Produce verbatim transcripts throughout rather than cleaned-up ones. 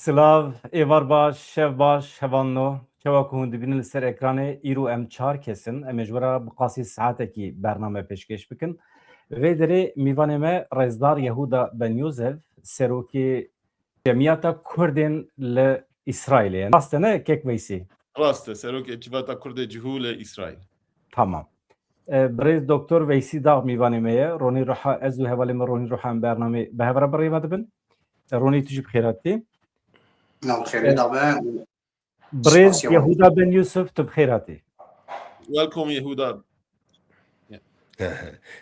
Silav, êvar baş, şev baş, hevalno. Çawa ku hûn dibînin li ser ekranê, îro em çar kes in. Em ê ji we re bi qasî saetekî bername pêşkêş bikin. Vê derê mîvanê me Rêzdar Yehuda Ben Yosef, serokê Cemiyeta Kurdên li Îsraîlê ye. Rast e ne kek Veysî? Rast e, serokê Civata Kurdê Cihû li Îsraîl. Tamam. E, birêz Doktor Veysî Dağ mîvanê me ye. Ronî Ruha, ez û hevalê me Ronî Ruha em bernamê bi hev re bi rê ve dibin. E, Ronî, tu jî bi xêr hatî. Nav xêrê E, da be. Birêz Spasiya. Yehuda Ben Yusuf, tu bi xêr hatî. Welcome, Yehuda. Yeah.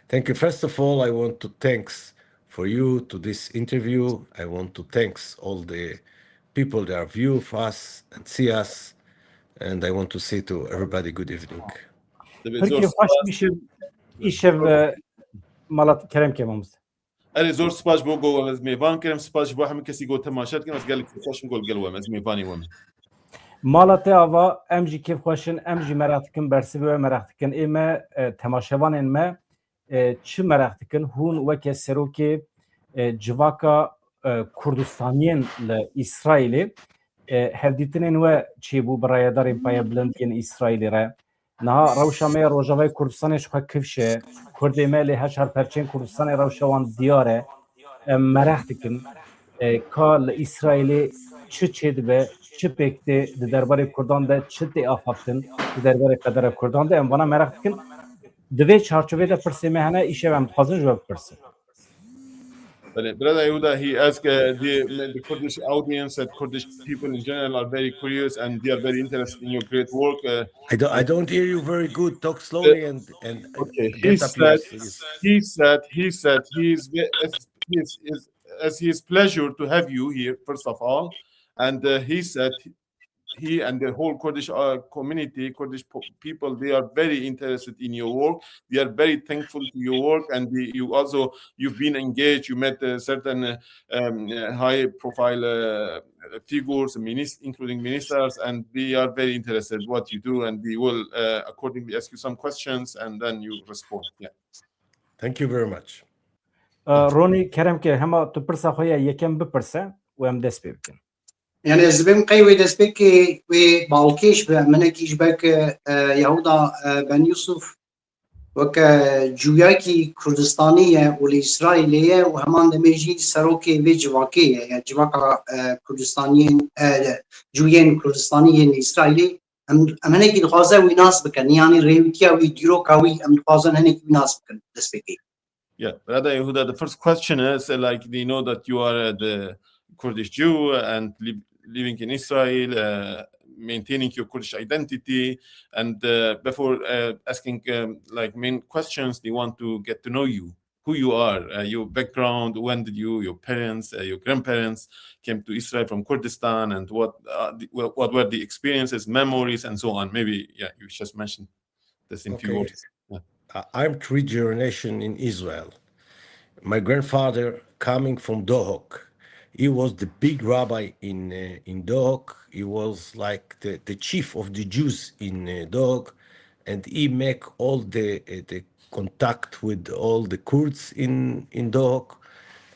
Thank you. First of all, I want to thanks for you to this interview. I want to thanks all the people that are view us and see us. And I want to say to everybody, good evening. Dibê zor Tirkî xweş spas. Îşev, îşev, e, mala kerem ke mamoste. Erê, zor spas bo ku we ez mêvan kirim. Spas ji bo hemî kesî ku temaşe dikin. Ez gelek xweş im ku li gel we me. Ez mêvanê we me. Mala te ava, em jî kêfxweş in, em jî meraq dikin, bersivê we meraq dikin. Ê me, e, temaşevanên me, e, çi meraq dikin? Hûn weke serokê, e, civaka, e, Kurdistaniyên li Îsraîlê, e, hevdîtinên we çêbû bi rayedarên paye bilind yên Îsraîlê re? Niha rewşa me ya Rojavayê Kurdistanê ji xwe kifş e. Kurdê me lê heşar perçeyên Kurdistanê rewşa wan diyar e. Em meraq dikin, e, ka li Îsraîlê çi çêdibe, çi pêk tê, di derbarê Kurdan de çi tê axaftin, di derbarê qedera Kurdan de em vana meraq dikin. Di vê çarçovê de pirsê me hene, îşev em dixwazin ji we bipirsin. Belê, Brother Yehuda, he asked, uh, the, the Kurdish audience, that Kurdish people in general are very curious and they are very interested in your great work. Uh, I don't, I don't hear you very good. Talk slowly and, and, uh, okay, he get up here, said, please. He said, he said he is ve-, as, he is, is, as he is pleasure to have you here, first of all. And, uh, he said he and the whole Kurdish, uh, community, Kurdish po-, people, they are very interested in your work. They are very thankful to your work, and the, you also, you've been engaged. You met, uh, certain, uh, um, uh, high-profile, uh, figures, minis-, including ministers, and they are very interested what you do, and they will, uh, accordingly ask you some questions, and then you respond. Yeah. Thank you very much. Uh, Ronî, kerem ke, hema tu pirsa xwe ya yekem bipirse û em dest pê bikin. Yani ez dibêm qey wê destpêkê wê balkêş be, em hinekî ji ber ke, e, Yehuda, e, Ben Yusuf weke cûyekî Kurdistanî ye û li Îsraîlê ye û heman demê jî serokê vê civakê ye, ya civaka, e, Kurdistaniyên, e, cûyên Kurdistanî yên li Îsraîlê. Em, em hinekî dixwaze wî nas bikin, yanî rêwîtiya wî, dîroka wî, em dixwazin hinekî wî nas bikin destpêkê. Yeah, Brother Yehuda, the first question is, uh, like, they know that you are, uh, the Kurdish Jew and live, living in Israel, uh, maintaining your Kurdish identity. And, uh, before, uh, asking, um, like, main questions, they want to get to know you, who you are, uh, your background, when did you, your parents, uh, your grandparents came to Israel from Kurdistan, and what, uh, the, what, what were the experiences, memories, and so on. Maybe, yeah, you just mentioned this in few Okay. words. Yeah. I, I'm three generation in Israel. My grandfather coming from Dohuk. He was the big rabbi in, uh, in Dohuk. He was like the, the chief of the Jews in, uh, Dohuk, and he make all the, uh, the contact with all the Kurds in, in Dohuk,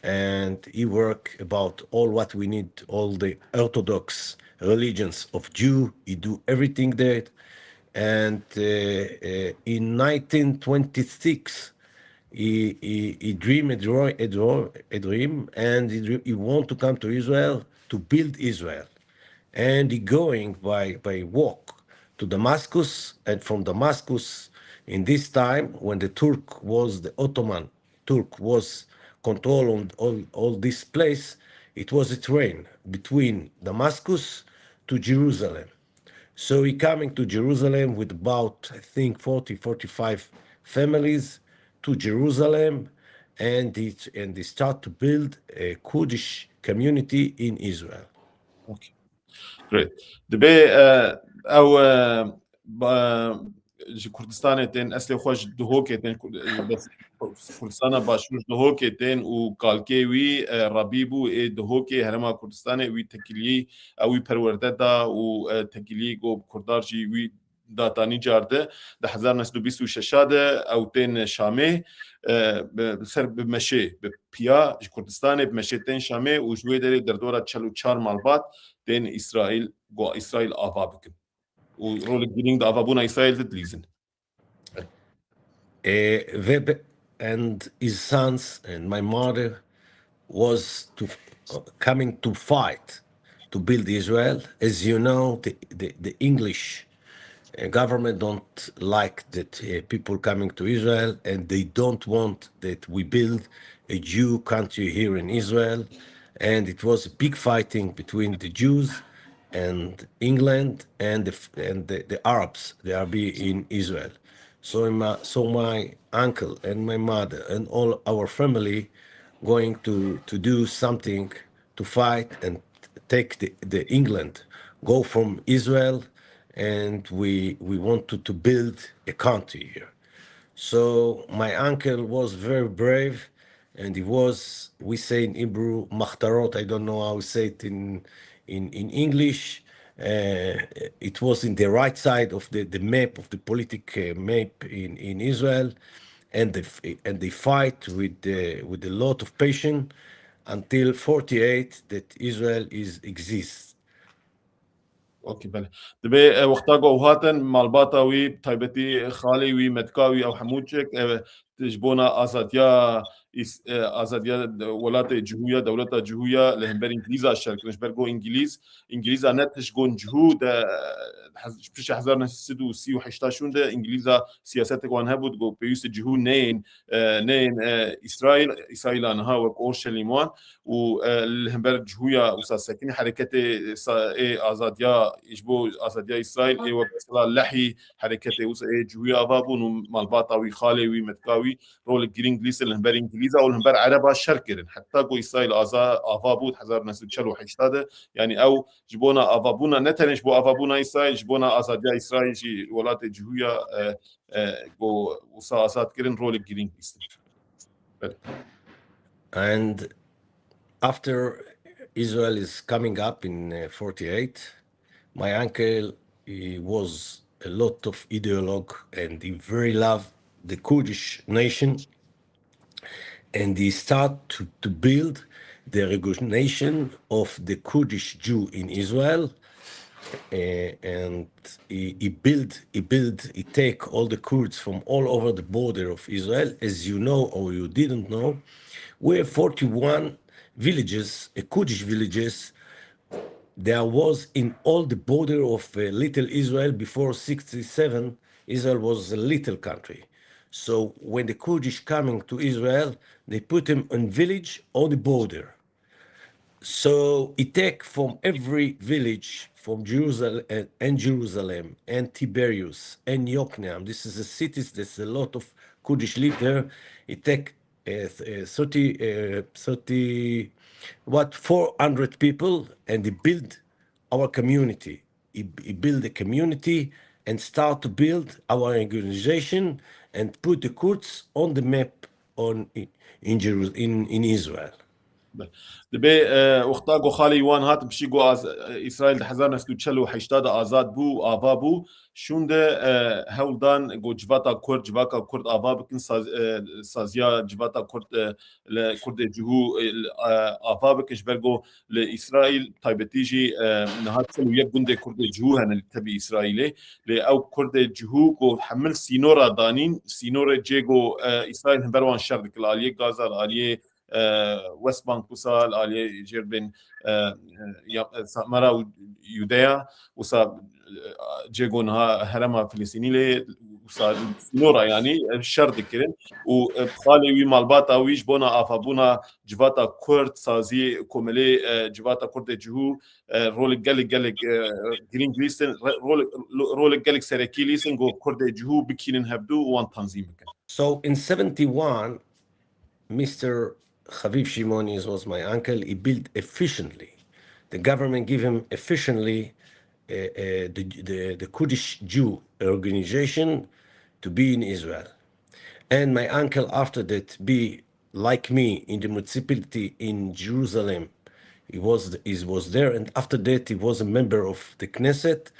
and he work about all what we need, all the Orthodox religions of Jew. He do everything there. And, uh, uh, in nineteen twenty-six, he, he, he dream a dro-, a dro-, a dream, and he dre-, he want to come to Israel, to build Israel. And he going by, by walk to Damascus, and from Damascus, in this time when the Turk was, the Ottoman Turk was control on all, all this place, it was a train between Damascus to Jerusalem. So he coming to Jerusalem with about, I think, forty, forty-five families to Jerusalem, and he, and they start to build a Kurdish community in Israel. Okay. Great. Dibê, e, ew, e, ba-, ji Kurdistanê tên, eslê xwe ji Duhokê tên, Kur-, e, bes Kurdistana Başûr ji Duhokê tên û kalkê wî, e, rebî bû ê Duhokê herêma Kurdistanê, wî tekilî, ew wî perwerde da û, e, tekilî got Kurdar jî wî data nîcar de, di hezar neh sed û bîst û şeş de ew tên Şamê, e, bi, bi ser bi meşê, bi piya ji Kurdistanê bi meşê tên Şamê û ji wê derê derdora çel û çar malbat tên Îsraîl, go Îsraîl ava bikin. Û rolek girîng di avabûna Îsraîl de dilîzin. Uh, Webb and his sons and my mother was to, uh, coming to fight to build Israel. As you know, the, the, the English uh, government don't like that, uh, people coming to Israel, and they don't want that we build a Jew country here in Israel. And it was a big fighting between the Jews and England and the, and the, the Arabs, the Arabi in Israel. So my, so my uncle and my mother and all our family going to, to do something to fight and take the, the England, go from Israel, and we, we wanted to build a country here. So my uncle was very brave, and he was, we say in Hebrew, מחתרות, I don't know how to say it in, in, in English. Uh, it was in the right side of the, the map, of the politic, uh, map in, in Israel, and the, f-, and they fight with the, with a lot of passion until forty-eight that Israel is, exists. Okay, belê. Dibê, e, wexta ku ew hatin, malbata wî, taybetî xalê wî, metka wî, ew hemû çek, e, ji bona azadiya Îs-, e, azadiya de-, welatê Cihûya, dewleta Cihûya li hember Îngilîza şer kirin. Ji ber ku Îngilîz, Îngilîza ne tişt gon Cihû de, hez-, ji pişta hezar neh sed û sî û heşt şûn de Îngilîza siyasetek wan hebû, digot pêwîst e Cihû neyên, e, neyên, e, Îsraîl, Îsraîla niha wek Orşelîm wan û, e, li hember Cihûya wisa sekinî hereketê sa-, ê azadiya, ji bo azadiya Îsraîl ê wek mesela Lehî hereketê wisa ê Cihûya ava bûn û malbata wî, xalê wî, metka wî rolek girîng dilîzin li hember Îngilîza û li hember Ereba şer kirin. Heta ku Îsraîl aza-, ava bû di hezar neh sed û çel û heşt de, yanî ew ji bona avabûna, ne tenê ji bo avabûna Îsraîl, ji bona azadiya Îsraîl jî welatê Cihûya, e, e, ku wisa azad kirin rolek girîng dilîzin. Belê. And after Israel is coming up in, uh, forty-eight, my uncle, he was a lot of ideologue and he very loved the Kurdish nation. And he start to, to build the recognition of the Kurdish Jew in Israel. Uh, and he, he build, he build, he take all the Kurds from all over the border of Israel. As you know, or you didn't know, we have forty-one villages, uh, Kurdish villages, there was in all the border of, uh, Little Israel before sixty-seven. Israel was a little country. So when the Kurdish coming to Israel, they put them in village on the border. So he take from every village, from Jerusalem and, and Jerusalem and Tiberias and Yokneam. This is the cities. There's a lot of Kurdish live there. He take, uh, th-, uh, thirty, uh, thirty, what, four hundred people, and he build our community. He, he build a community and start to build our organization and put the Kurds on the map on, in, in Jeru-, in, in Israel. Dibê, e, wexta ku xalê wan hat, piştî ku az-, e, Îsraîl di hezar neh sed û çel û heşt de azad bû û ava bû, şûn de, e, hewl dan ku civata Kurd, civaka Kurd ava bikin, saz-, e, saziya civata Kurd, e, li Kurdê Cihû, e, li, e, ava bikin, ji ber ku li Îsraîl taybetî jî, e, niha çil û yek gundê Kurdê Cihû hene li tevî Îsraîlê. Lê ew Kurdê Cihû ku hemil sînora danîn, sînorê cê ku, e, Îsraîl hember wan şer dikir, li aliyê Gaza, li aliyê, e, West Bank wisa, li aliyê jêr bên, e, e, ya, e, Samara û Yudeya, wisa, e, cê ku niha herêma Filistînî lê, wisa sînora yanî, e, şer dikirin û, e, xalê wî, malbata wî ji bona avabûna civata Kurd, sazî komelê, e, civata Kurdê Cihû, e, rolek gelek, gelek, e, girîng lîstin, re-, rolek, lo-, rolek gelek serekî lîstin ku Kurdê Cihû bikînin hevdû û wan tanzîm bikin. So in seventy-one, Mister Xafîf Şimonî was my uncle. He built efficiently. The government give him efficiently, uh, uh, the, the, the Kurdish Jew organization to be in Israel. And my uncle, after that, be like me in the municipality in Jerusalem. He was, he was there, and after that, he was a member of the Knesset.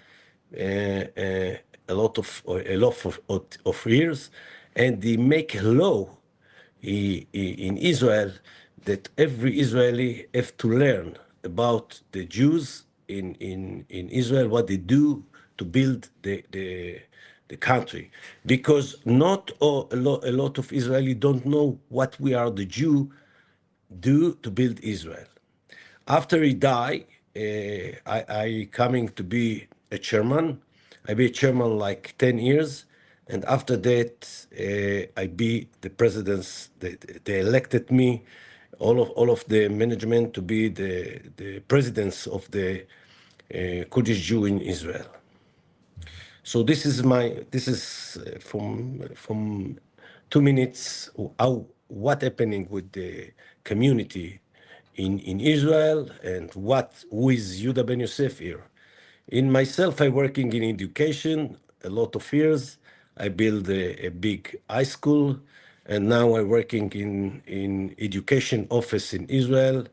Uh, uh, a lot of a lot of, of, of years, and he make a law i- i- in Israel that every Israeli have to learn about the Jews in in in Israel, what they do to build the the the country, because not all, a, lo- a lot of Israeli don't know what we are the Jew do to build Israel. After he die, uh, I, I coming to be a chairman. I be a chairman like ten years, and after that, uh, I be the presidents. They, they elected me, all of all of the management, to be the the presidents of the uh, Kurdish Jew in Israel. So this is my this is uh, from from two minutes how what happening with the community in in Israel and what with Yehuda Ben Yosef here. In myself, I working in education a lot of years. I build a, a big high school, and now I working in in education office in Israel,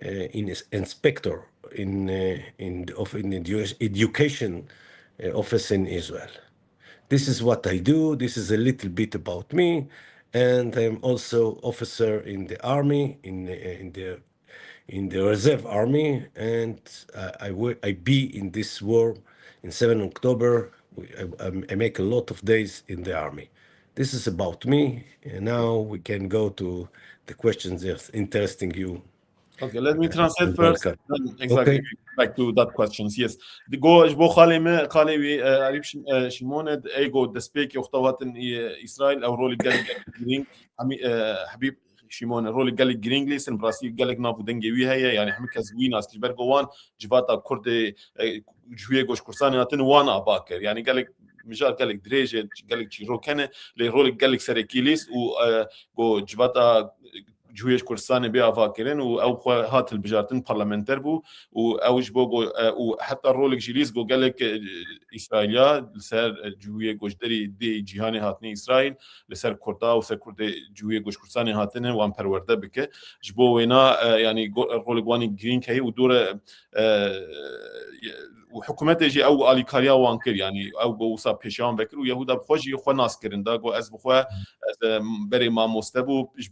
uh, in ins- inspector in uh, in the, of in the edu- education uh, office in Israel. This is what I do. This is a little bit about me, and I'm also officer in the army in uh, in the in the reserve army, and uh, I work. I be in this war in seven October. We- I, I I make a lot of days in the army. This is about me. And now we can go to the questions that interesting you. Okay, let me translate first. Then exactly. Okay. Back to that questions. Yes. Di go ji bo xalê me, xalê wî e, Arîf Şim- e, Şimon e, ey go destpêkê wexta hatin e, Îsraîl ew rolê gelek gelek girîng. Hemî e, Habîb Şimon e, rolê gelek girîng lîstin, bi rastî gelek nav û dengê wî heye. Yani hemî kes wî nas kir. Ji ber go wan civata Kurdê e, ji huyê goşkursanê hatin wan ava kir. Yani gelek mijar gelek dirêj e, gelek çîrok hene, lê rolek gelek serekî lîst û e, go civata cihûyê ji Kurdistanê bê avakirin û ew xwe hat hilbijartin, parlamenter bû û ew ji bo go e, û heta rolek jî lîst go gelek e, Îsraîliya li ser e, cihûyê go ji derî dê cîhanê hatine Îsraîl, li ser Kurda û ser Kurdê cihûyê go ji Kurdistanê hatine wan perwerde bike. Ji bo wêna e, yanî go- rolek wanî girîng heye û dore e, û hikûmetê jî ew alîkariya wan kir, yanî ew go wisa pêşiya wan vekir û Yehuda bi xwe jî xwe nas kirin da, go ez bi xwe ez, em, berê mamoste bû, ji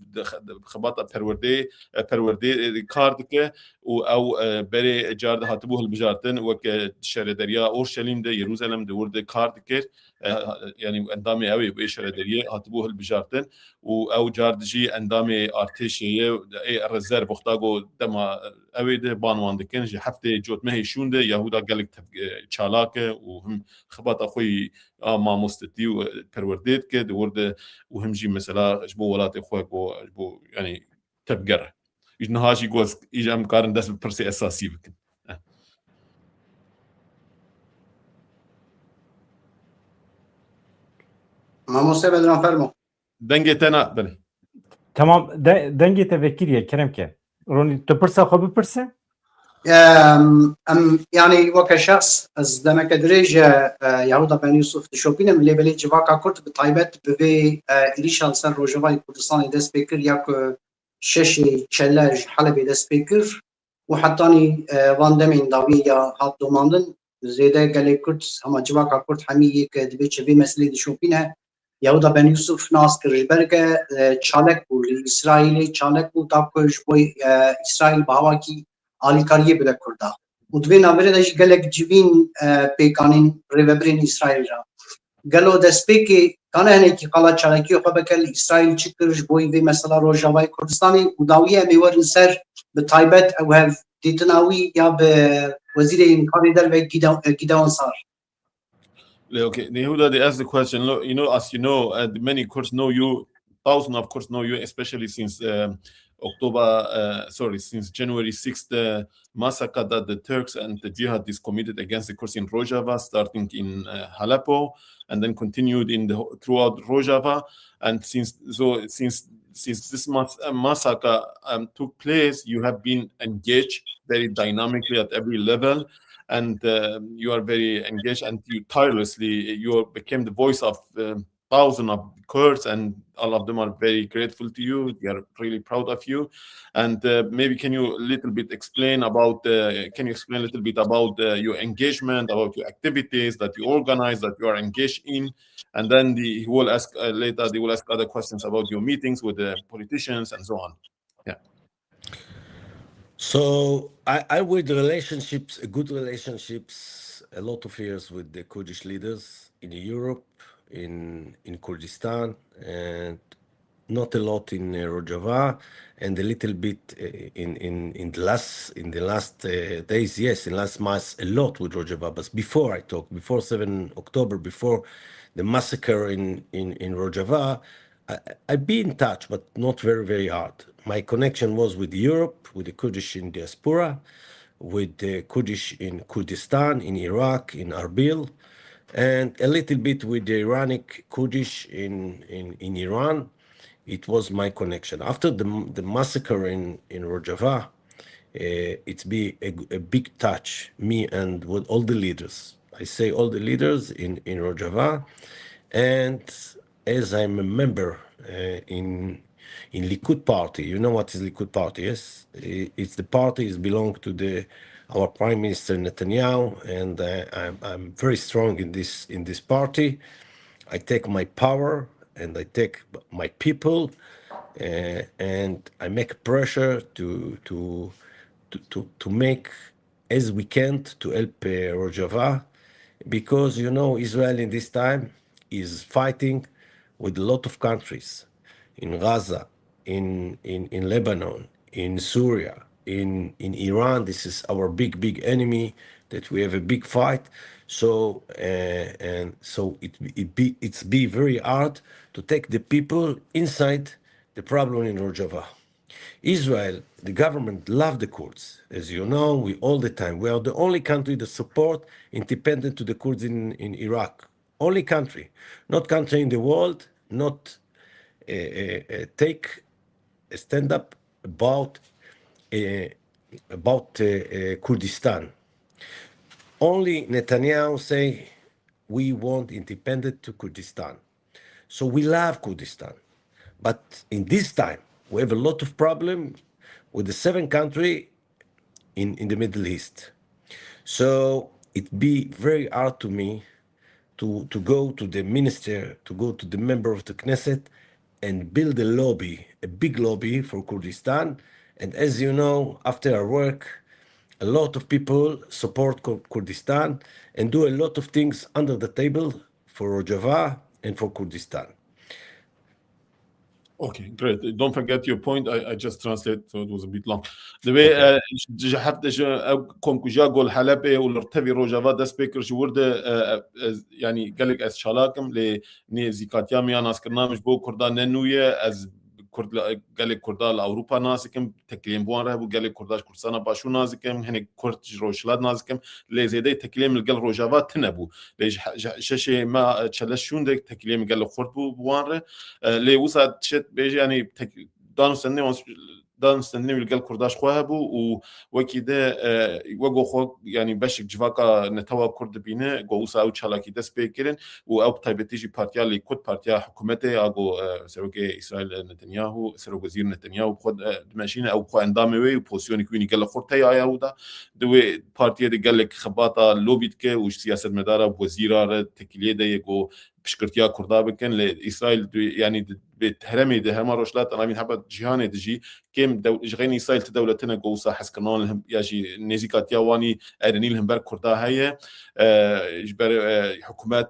xebata perwerdê, e, perwerdê, e, kar dike û ew, e, berê car de hatibû hilbijartin, weke şarederiya Orşelîm de, Yerûzelem de wir de kar dikir. E, yanî endamê ew ê bê şaredariyê hatibû hilbijartin û ew car jî endamê artêşê ye, ê rezerv wexta go dema ew ê de ban wan dikin, ji heftê cotmehê şûn de Yehuda gelek tev- e, çalak e û him xibata xwe yî a mamostetî û perwerdê dike di wir de û him jî mesela ji bo welatê xwe go ji bo yanî tevger e. Îj niha jî go îj em karin dest bi pirsê esasî bikin. Mamoste Bedran, fermo. Dengê te na, belê. Tamam, de, dengê te vekiriye, kerem ke. Ronî, tu pirsa xwe bipirse? Em, em, yani weke şexs, ez demeke dirêj e, e, Yehuda Ben Yusuf dişopînim, lê belê civaka Kurd bi taybet bi vê e, êrîşa li ser Rojavayê Kurdistanê dest pê kir ya ku şeşê Çele ji Helebê dest pê kir û hetanî e, van demên dawiyê ya hat domandin. Zêde gelê Kurd, hema civaka Kurd hemî yê ke dibê çi vê meselê dişopîne, Yehuda Ben Yusuf nas kir ji ber ke e, çalek bû li Îsraîlê, çalek bû da ku ji bo e, Îsraîl bi hawakî alîkariyê bide Kurda. Û di vê navberê de jî gelek civîn e, pêk anîn rêvebirên Îsraîl re. Gelo destpêkê kane hinekî qala çalakiyê xwe bike li Îsraîl çi kir ji bo vê mesela Rojavayê Kurdistanê û dawiyê em ê werin ser bi taybet ew hev dîtina wî ya bi Wezîrê Karê Derve Gîde- Gideon Sar. Okay, Yehuda, they asked the question. Look, you know, as you know, uh, many Kurds know you. Thousands of Kurds know you, especially since um, October, uh, sorry, since January sixth uh, massacre that the Turks and the jihadists committed against the Kurds in Rojava, starting in uh, Aleppo and then continued in the whole- throughout Rojava. And since so since since this mas- uh, massacre um, took place, you have been engaged very dynamically at every level, and uh, you are very engaged, and you tirelessly you became the voice of um, thousands of Kurds, and all of them are very grateful to you. They are really proud of you. And uh, maybe can you a little bit explain about, uh, can you explain a little bit about uh, your engagement, about your activities that you organize, that you are engaged in? And then the, he will ask uh, later, they will ask other questions about your meetings with the politicians and so on. Yeah. So I, I with relationships, good relationships, a lot of years with the Kurdish leaders in Europe, in in Kurdistan, and not a lot in uh, Rojava, and a little bit uh, in in in the last in the last uh, days. Yes, in last months, a lot with Rojava. But before I talk, before seven October, before the massacre in in in Rojava, I, I've been in touch, but not very very hard. My connection was with Europe, with the Kurdish in diaspora, with the Kurdish in Kurdistan, in Iraq, in Erbil, and a little bit with the Iranic Kurdish in, in, in Iran. It was my connection. After the, the massacre in, in Rojava, uh, it's be a, a big touch, me and with all the leaders. I say all the leaders in, in Rojava. And as I'm a member uh, in in Likud party. You know what is Likud party? Yes, it's the party is belong to the our Prime Minister Netanyahu, and uh, I'm I'm very strong in this in this party. I take my power and I take my people, uh, and I make pressure to to to to, to make as we can to help uh, Rojava, because you know Israel in this time is fighting with a lot of countries in Gaza, in, in, in Lebanon, in Syria, in, in Iran. This is our big, big enemy that we have a big fight. So uh, and so it it be it's be very hard to take the people inside the problem in Rojava. Israel, the government love the Kurds. As you know, we all the time, we are the only country that support independent to the Kurds in, in Iraq. Only country, not country in the world, not uh, uh, uh, take a stand up about uh, about uh, uh, Kurdistan. Only Netanyahu say we want independent to Kurdistan. So we love Kurdistan. But in this time, we have a lot of problem with the seven country in, in the Middle East. So it be very hard to me to, to go to the minister, to go to the member of the Knesset and build a lobby, a big lobby for Kurdistan. And as you know, after our work, a lot of people support Kur- Kurdistan and do a lot of things under the table for Rojava and for Kurdistan. Okay, great. Don't forget your point. I, I just translate, so it was a bit long. Divê e, ji heft ji ew komkujiya Gol Helepê û li tevî Rojava dest pê kir ji wir de e, e, ez, yanî gelek ez çalak im lê nêzîkatiya min ya naskirina min ji bo Kurda ne nû ye. Ez Kurd li, gelek Kurda li Ewropa nas dikim, tekiliyên bi wan re hebû, gelek Kurda ji Kurdistana Başûr nas dikim, hinek Kurd ji Rojhilat nas dikim, lê zêdeyê tekiliyê min li gel Rojava tune bû. Lê ji he- ji şeşê me çeleşûn de tekiliyê min gelek xurt bû bi wan re. E, lê wisa tişt bêje, yanî tek, dan û stendinê wan, dan û stendinê wî li gel Kurda ji xwe hebû û wekî de e, wego xwe, yanî beşek civaka netewa Kurd dibîne, go wisa ew çalakî dest pê kirin û ew bi taybetî jî partiya Lîkud, partiya hikûmetê ya go e, serokê Îsraîl Netanyahu, serokwezîr Netanyahu bi xwe e, dimeşîne, ew bi xwe endamê wê û pozisyonê wî gelek xurt heye ya wî da. Di wê partiyê de gelek xebata lobî dike û ji siyasetmedara wezîra re tekiliyê de ye go piştgirtiya Kurda bikin. Lê Îsraîl di, yanî di, bi heremê de, herema Rojhilata Navîn, heba cîhanê de jî kêm dew, ji xeynî Îsraîl ti dewletine ku wisa hezkirina wan li him, ya jî nêzîkatiya wanî erênî li himber Kurda heye. E, ji ber e, hikûmet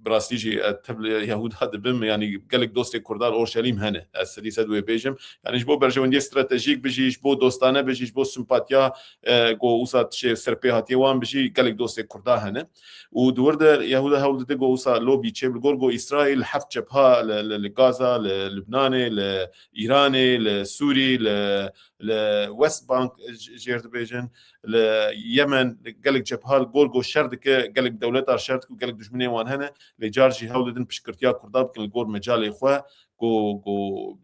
bi rastî jî e, tev li Yehuda dibim, yanî gelek dostê Kurda li Orşelîm hene. Ez sedî sed wê bêjim. Yanî ji bo berjewendiyê stratejîk bijî, ji bo dostane bijî, ji bo simpatiya e, ku wisa tişê serpêhatiyê wan bijî, gelek dostê Kurda hene. Û di wir de Yehuda hewl dide ku wisa lobî çêbe li gor ku Îsraîl heft cepha li, li, li Gaza, li Lubnanê, li Îranê, li Sûrî, li, li West Bank j- jêr dibêjin, li Yemen, li gelek cepha li gor ku şer dike, gelek dewleta şer dike û gelek dijminê wan hene, lê car jî hewl didin piştgirtiya Kurda bikin li gor mecalê xwe, ku, ku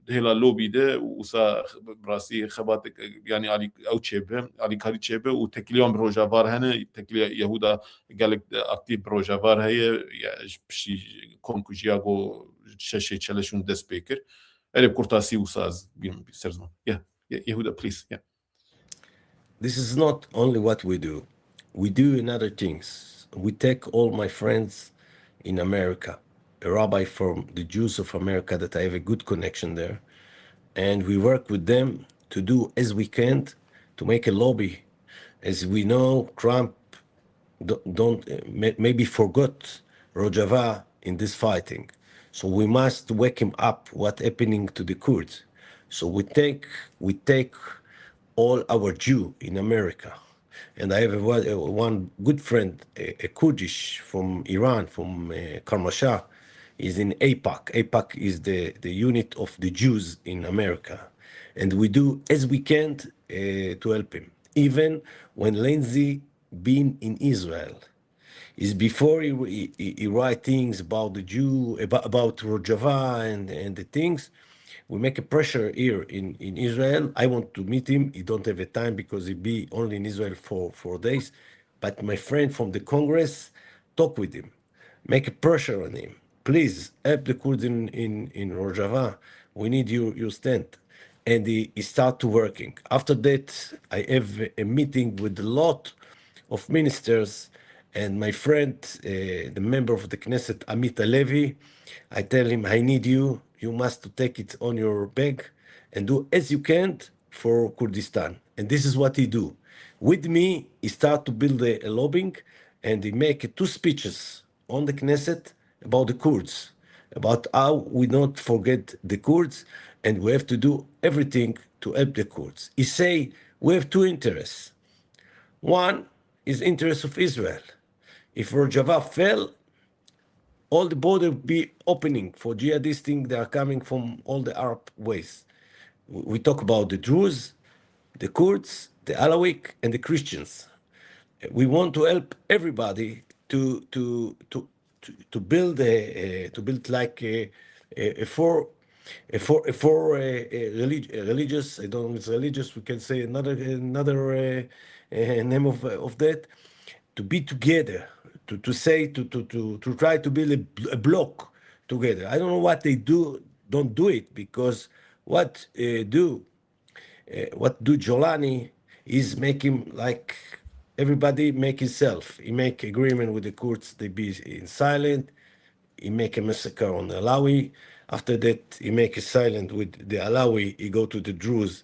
hêla lobî de û wisa bi rastî xebatek, yanî alî-, ew çêbe, alîkarî çêbe û tekiliyan bi Rojava re hene, tekiliya Yehuda gelek aktîf bi Rojava re heye, ya, ji piştî komkujiya ku şeşê çeleşûn dest pê kir. Erê, bi kurtasî wisa ez bînim ser ziman. Yeah, yeah, Yehuda, please. Yeah. This is not only what we do. We do another things. We take all my friends in America, a rabbi from the Jews of America that I have a good connection there, and we work with them to do as we can to make a lobby. As we know, Trump d- don't uh, may- maybe forgot Rojava in this fighting. So we must wake him up what happening to the Kurds. So we take we take all our Jew in America. And I have a, one- uh, one good friend, a, a Kurdish from Iran, from uh, Kermanshah, is in AIPAC. AIPAC is the, the unit of the Jews in America. And we do as we can uh, to help him. Even when Lindsey been in Israel, is before he, he, he- he write things about the Jew, about, about Rojava and, and the things, we make a pressure here in, in Israel. I want to meet him. He don't have a time because he be only in Israel for four days. But my friend from the Congress talk with him, make a pressure on him. Please help the Kurds in, in, in Rojava. We need your, your stand. And he, he start to working. After that, I have a meeting with a lot of ministers and my friend, uh, the member of the Knesset, Amit Halevi. I tell him, I need you. You must take it on your back and do as you can for Kurdistan. And this is what he do. With me, he start to build a, a lobbying, and he make two speeches on the Knesset about the Kurds, about how we don't forget the Kurds, and we have to do everything to help the Kurds. He say we have two interests. One is interest of Israel. If Rojava fell, all the border be opening for jihadist thing. They are coming from all the Arab ways. We we talk about the Druze, the Kurds, the Alawite, and the Christians. We want to help everybody to to to to, to build a, a to build like a a, a four a four a four uh, a relig- a religious. I don't know if it's religious. We can say another another uh, uh, name of of that, to be together, to to say to to to to try to build a, bl- a block together. I don't know what they do, don't do it, because what uh, do uh, what do Jolani is make him like everybody make himself. He make agreement with the Kurds, they be in silent. He make a massacre on the Alawi. After that, he make a silent with the Alawi. He go to the Druze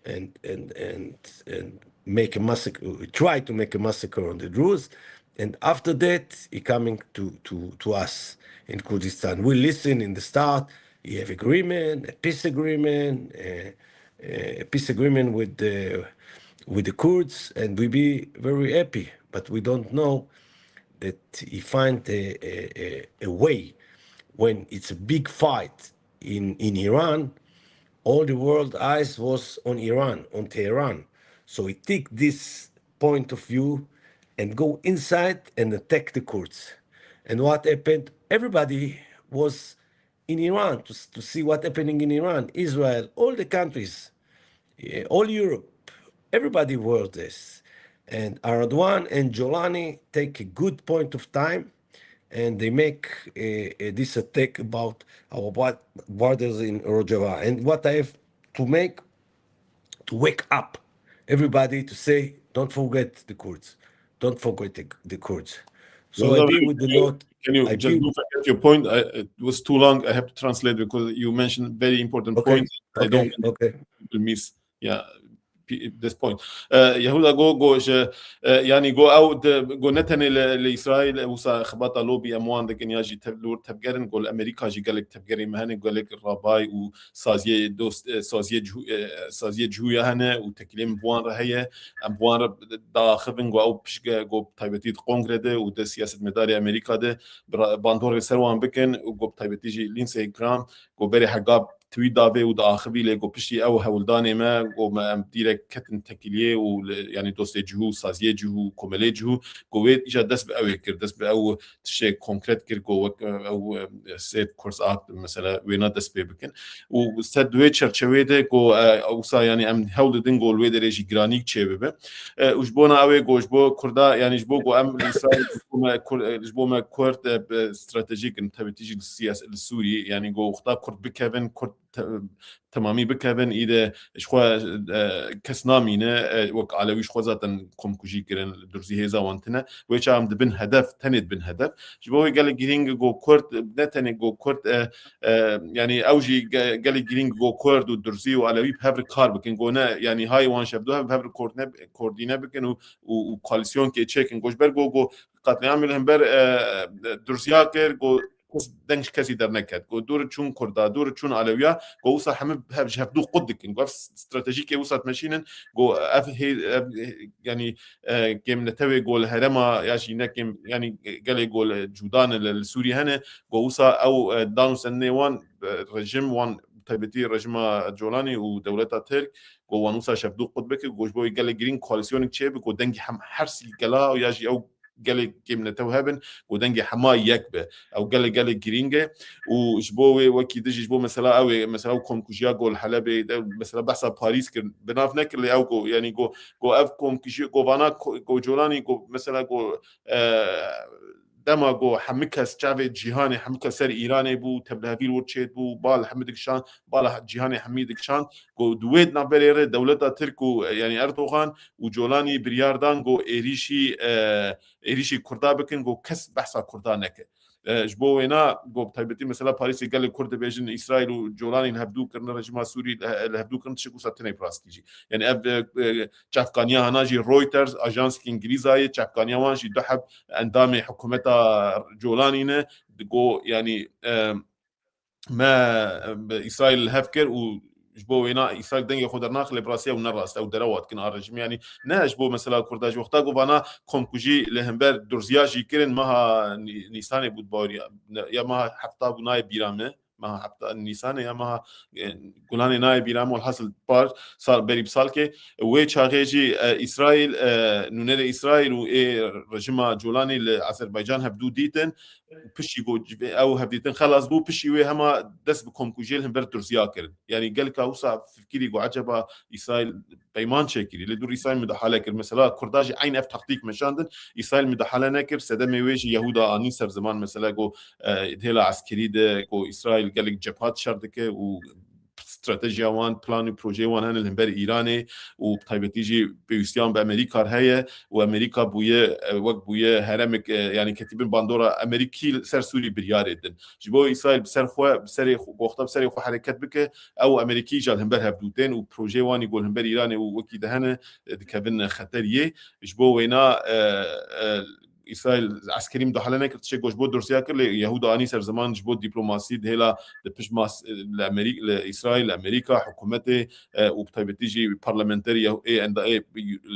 and and and and make a massacre. Try to make a massacre on the Druze. And after that, he coming to to to us in Kurdistan. We listen in the start. He have agreement, a peace agreement, uh, a peace agreement with the with the Kurds, and we be very happy. But we don't know that he find a, a, a, a way when it's a big fight in in Iran. All the world eyes was on Iran, on Tehran. So he take this point of view and go inside and attack the Kurds. And what happened? Everybody was in Iran to, to see what happening in Iran, Israel, all the countries, eh, all Europe, everybody was this. And Erdogan and Jolani take a good point of time, and they make a, a, this attack about our borders in Rojava. And what I have to make to wake up everybody to say, don't forget the Kurds. Don't forget the, the Kurds. So I agree with the Lord. Can you I just don't forget your point? I, it was too long. I have to translate because you mentioned very important okay. points. Okay. I don't okay. People miss. Yeah. This point. Uh, Yehuda go go ji uh, yani go ew go ne tenê li, li Îsraîl wisa xebata lobî em wan dikin ya jî tev, li wir tevgerin go li Amerîka jî gelek tevgerê me hene, gelek rabay û saziyê dost, e, saziyê cihû, e, saziyê cihûya hene û tekîlê min bi wan re heye. Em bi wan re diaxivin ku ew piştge ku bi taybetî di kongre de û di siyasetmedarê Amerîka de bi ra-, bandorê ser wan bikin û ku bi taybetî jî Lindsey Graham ku berê hega twît davê û diaxivî lê got piştî ew hewldanê me, got me em dîrek ketin tekiliyê û li, yanî dostê cihû, saziyê cihû, komelê cihû, got wê îca dest bi ew ê kir, dest bi ew tiştê konkret kir, got wek, e, ew, e, Save Kurds Act mesela wêna dest pê bikin. Û ser di wê çerçeveyê de got, e, wisa yanî em hewl didin got li wê derê jî giranî çêbibe. E, û ji bona ew ê got ji bo Kurda, yanî ji bo got em li Îsraîl ji bo me Kur-, e, ji bo me Kurd, e, bi stratejîk in, tabii jî li siyas-, li Sûrî, yanî got wexta Kurd bikevin, Kurd te-, temamî bikevin, î de ji xwe, e, kes namîne, e, wek Alewî ji xwe zaten komkujî kirin, Durzî hêza wan tine. Wê çax em dibin hedef, tenê dibin hedef. Ji bo wê gelek girîng got Kurd, ne tenê got Kurd, e, e, yanî ew jî ge-, gelek girîng got Kurd û Durzî û Alewî bi hev re kar bikin. Got ne, yanî hay wan şevdo hev, bi hev re koordine, koordîne bikin û, û, û koalîsyonkê çêkin. Got ji ber got, got qetlîamê li hember, e, Durziya kir, got kes, deng ji kesî derneket. Got dûr çûn Kurda, dûr çûn Alewiya, got wisa hemû hev, ji hevdû qut dikin. Got ev stratejîkê wisa dimeşînin, got ev hê-, ev, yanî, e, kêmnetewê got li herêma ya jî ne kêm, yanî gelê got li Cûdan li, li Sûrî hene, got wisa ew, e, dan û senê wan, e, rejim wan, taybetî rejima Colanî û dewleta Tirk, got wan wisa şevdû qut bike, got ji bo wê gelek girîng koalîsyonek çêbe, got dengê hem her sî gela ya jî ew gelê kêmnetew hebin, got dengê hema yek be. Ew gelek, gelek girîng e. Û ji bo wê wekî din jî ji bo mesela ew ê, mesela ew komkujiya got li Helebê de, mesela behsa Parîs kir, bi nav nekir lê ew got, yanî got, got ev komkujî, got vana ko-, got Colanî, got mesela got, e, dema got hemû kes çavê cîhanê, hemû kes ser Îranê bû, tevlihevî li wir çêt bû, bal hemû dikişan, bala cîhanê hemî dikişan, got di wê navberê re dewleta Tirk û, e, yanî Erdogan û Colanî biryar dan, got êrîşî, e, êrîşî Kurda bikin, got kes behsa Kurda neke. E, ji bo wêna, got bi taybetî mesela Parîsê gelê Kurd dibêjin Îsraîl û Colanî li hevdû kirine, rejîma Sûrî li, li hevdû kirin, tişik wisa tine bi rastî jî. Yanî ev, e, e, çavkaniya hana jî Reuters, ajansek Îngilîza ye, çavkaniya wan jî du heb endamê hikûmeta Colanî ne, digo, yanî, e, me, e, bi Îsraîl li hev kir û ji bo wêna Îsraîl dengê xwe dernaxe, lê bi rastî ew ne rast e, ew derewa dikin a rejîmê. Yanî ne ji bo mesela Kurda jî, wexta ku vana komkujî li hember Durziya jî kirin, meha Nî-, Nîsanê bû, di baweriya, ne, ya meha hefta bû, nayê bîra me, meha hefta Nîsanê ya meha, e, Gulanê nayê bîra me, welhasil par sal, berî bi salkê. Wê çaxê jî, e, Îsraîl, e, nûnerê Îsraîl û ê rejîma Colanî li Azerbaycan hevdû dîtin. Piştî ku ew hevdîtin xelas bû, piştî wê hema dest bi komkujiyê li hember Durziya kirin. Yanî gelka wisa fikirî ku eceba Îsraîl peyman çêkirî, lê dûr Îsraîl midahale kir. Mesela Kurda jî eyn ev taktîk meşandin, Îsraîl midahale nekir, sedemê wê jî Yehuda anî ser ziman, mesela ku, e, di hêla eskerî de ku Îsraîl gelek cephat şer dike û stratejiya wan, plan û projeyê wan hene li hember Îranê û bi taybetî jî pêwîstiyan bi Amerîka re heye û Amerîka bûye, e, wek bûye heremek, e, yanî ketîbin bandora Amerîkî li ser Sûrî biryarê din. Ji bo Îsraîl bi ser xwe, bi serê xwe, goxta bi serê xwe hereket bike, ew û Amerîkî îca li hember hevdû tên û projeyê wan î ku li hember Îranê û wekî de hene, e, dikevin xeteriyê. Ji bo wêna, e, e, Îsraîl eskerî midahale nekir, tiştek ku ji bo Durziya kir, lê Yehuda anî ser ziman ji bo diplomasî di hêla di pişt mas-, li Amerî-, li Îsraîl, li Amerîka, hikûmetê, e, û bi taybetî jî parlamenterî Yehu-, ê enda-, ê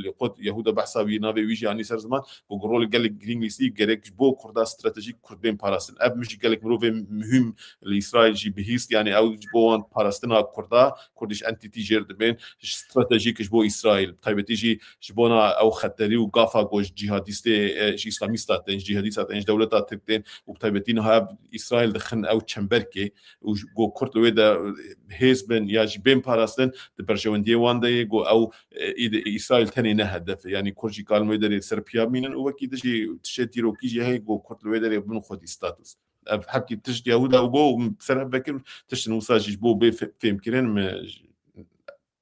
li qut Yehuda behsa wî navê wî jî anî ser ziman, ku rolê gelek girîng lîstî gerek ji bo Kurda stratejîk Kurd bên parastin. Ev min jî gelek mirovê muhîm li Îsraîl jî bihîst, yanî ew ji bo wan parastina Kurda, Kurdish entity jêr dibên, ji stratejîk ji bo Îsraîl, bi taybetî jî ji bona ew xeterî û gafa ku ji cîhadîstê, e, ji îslamîsta tên, ji cîhadîsta tên, ji dewleta Tirk tên û bi taybetî niha ev Îsraîl dixin ew çemberkê û ji, ku Kurd li wê de hêz bin ya jî bên parastin di berjewendiyê wan de ye, ku ew, e, î-, Îsraîl tenê ne hedef e. Yanî Kurd jî karin wê derê ser piya bimînin û wekî di jî tiştê dîrokî jî heye ku Kurd li wê derê bin xwedî status. Ev hepkî tişt Yehuda û bo ser hev vekir tiştin wisa jî ji bo bê fe-, fêmkirin me j-,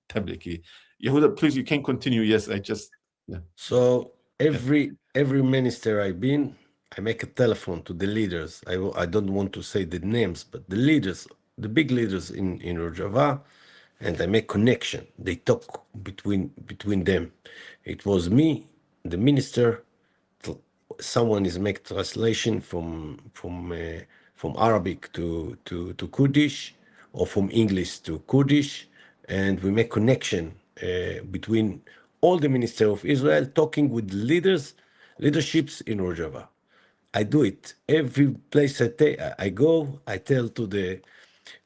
teblekî. Yehuda, please, you can continue. Yes, I just, yeah. So every, every minister I've been, I make a telephone to the leaders. I w-, I don't want to say the names, but the leaders, the big leaders in, in Rojava, and I make connection. They talk between, between them. It was me, the minister, tl-, someone is make translation from, from, uh, from Arabic to, to, to Kurdish, or from English to Kurdish, and we make connection, uh, between all the minister of Israel talking with leaders, leaderships in Rojava. I do it every place I ta-, I go. I tell to the,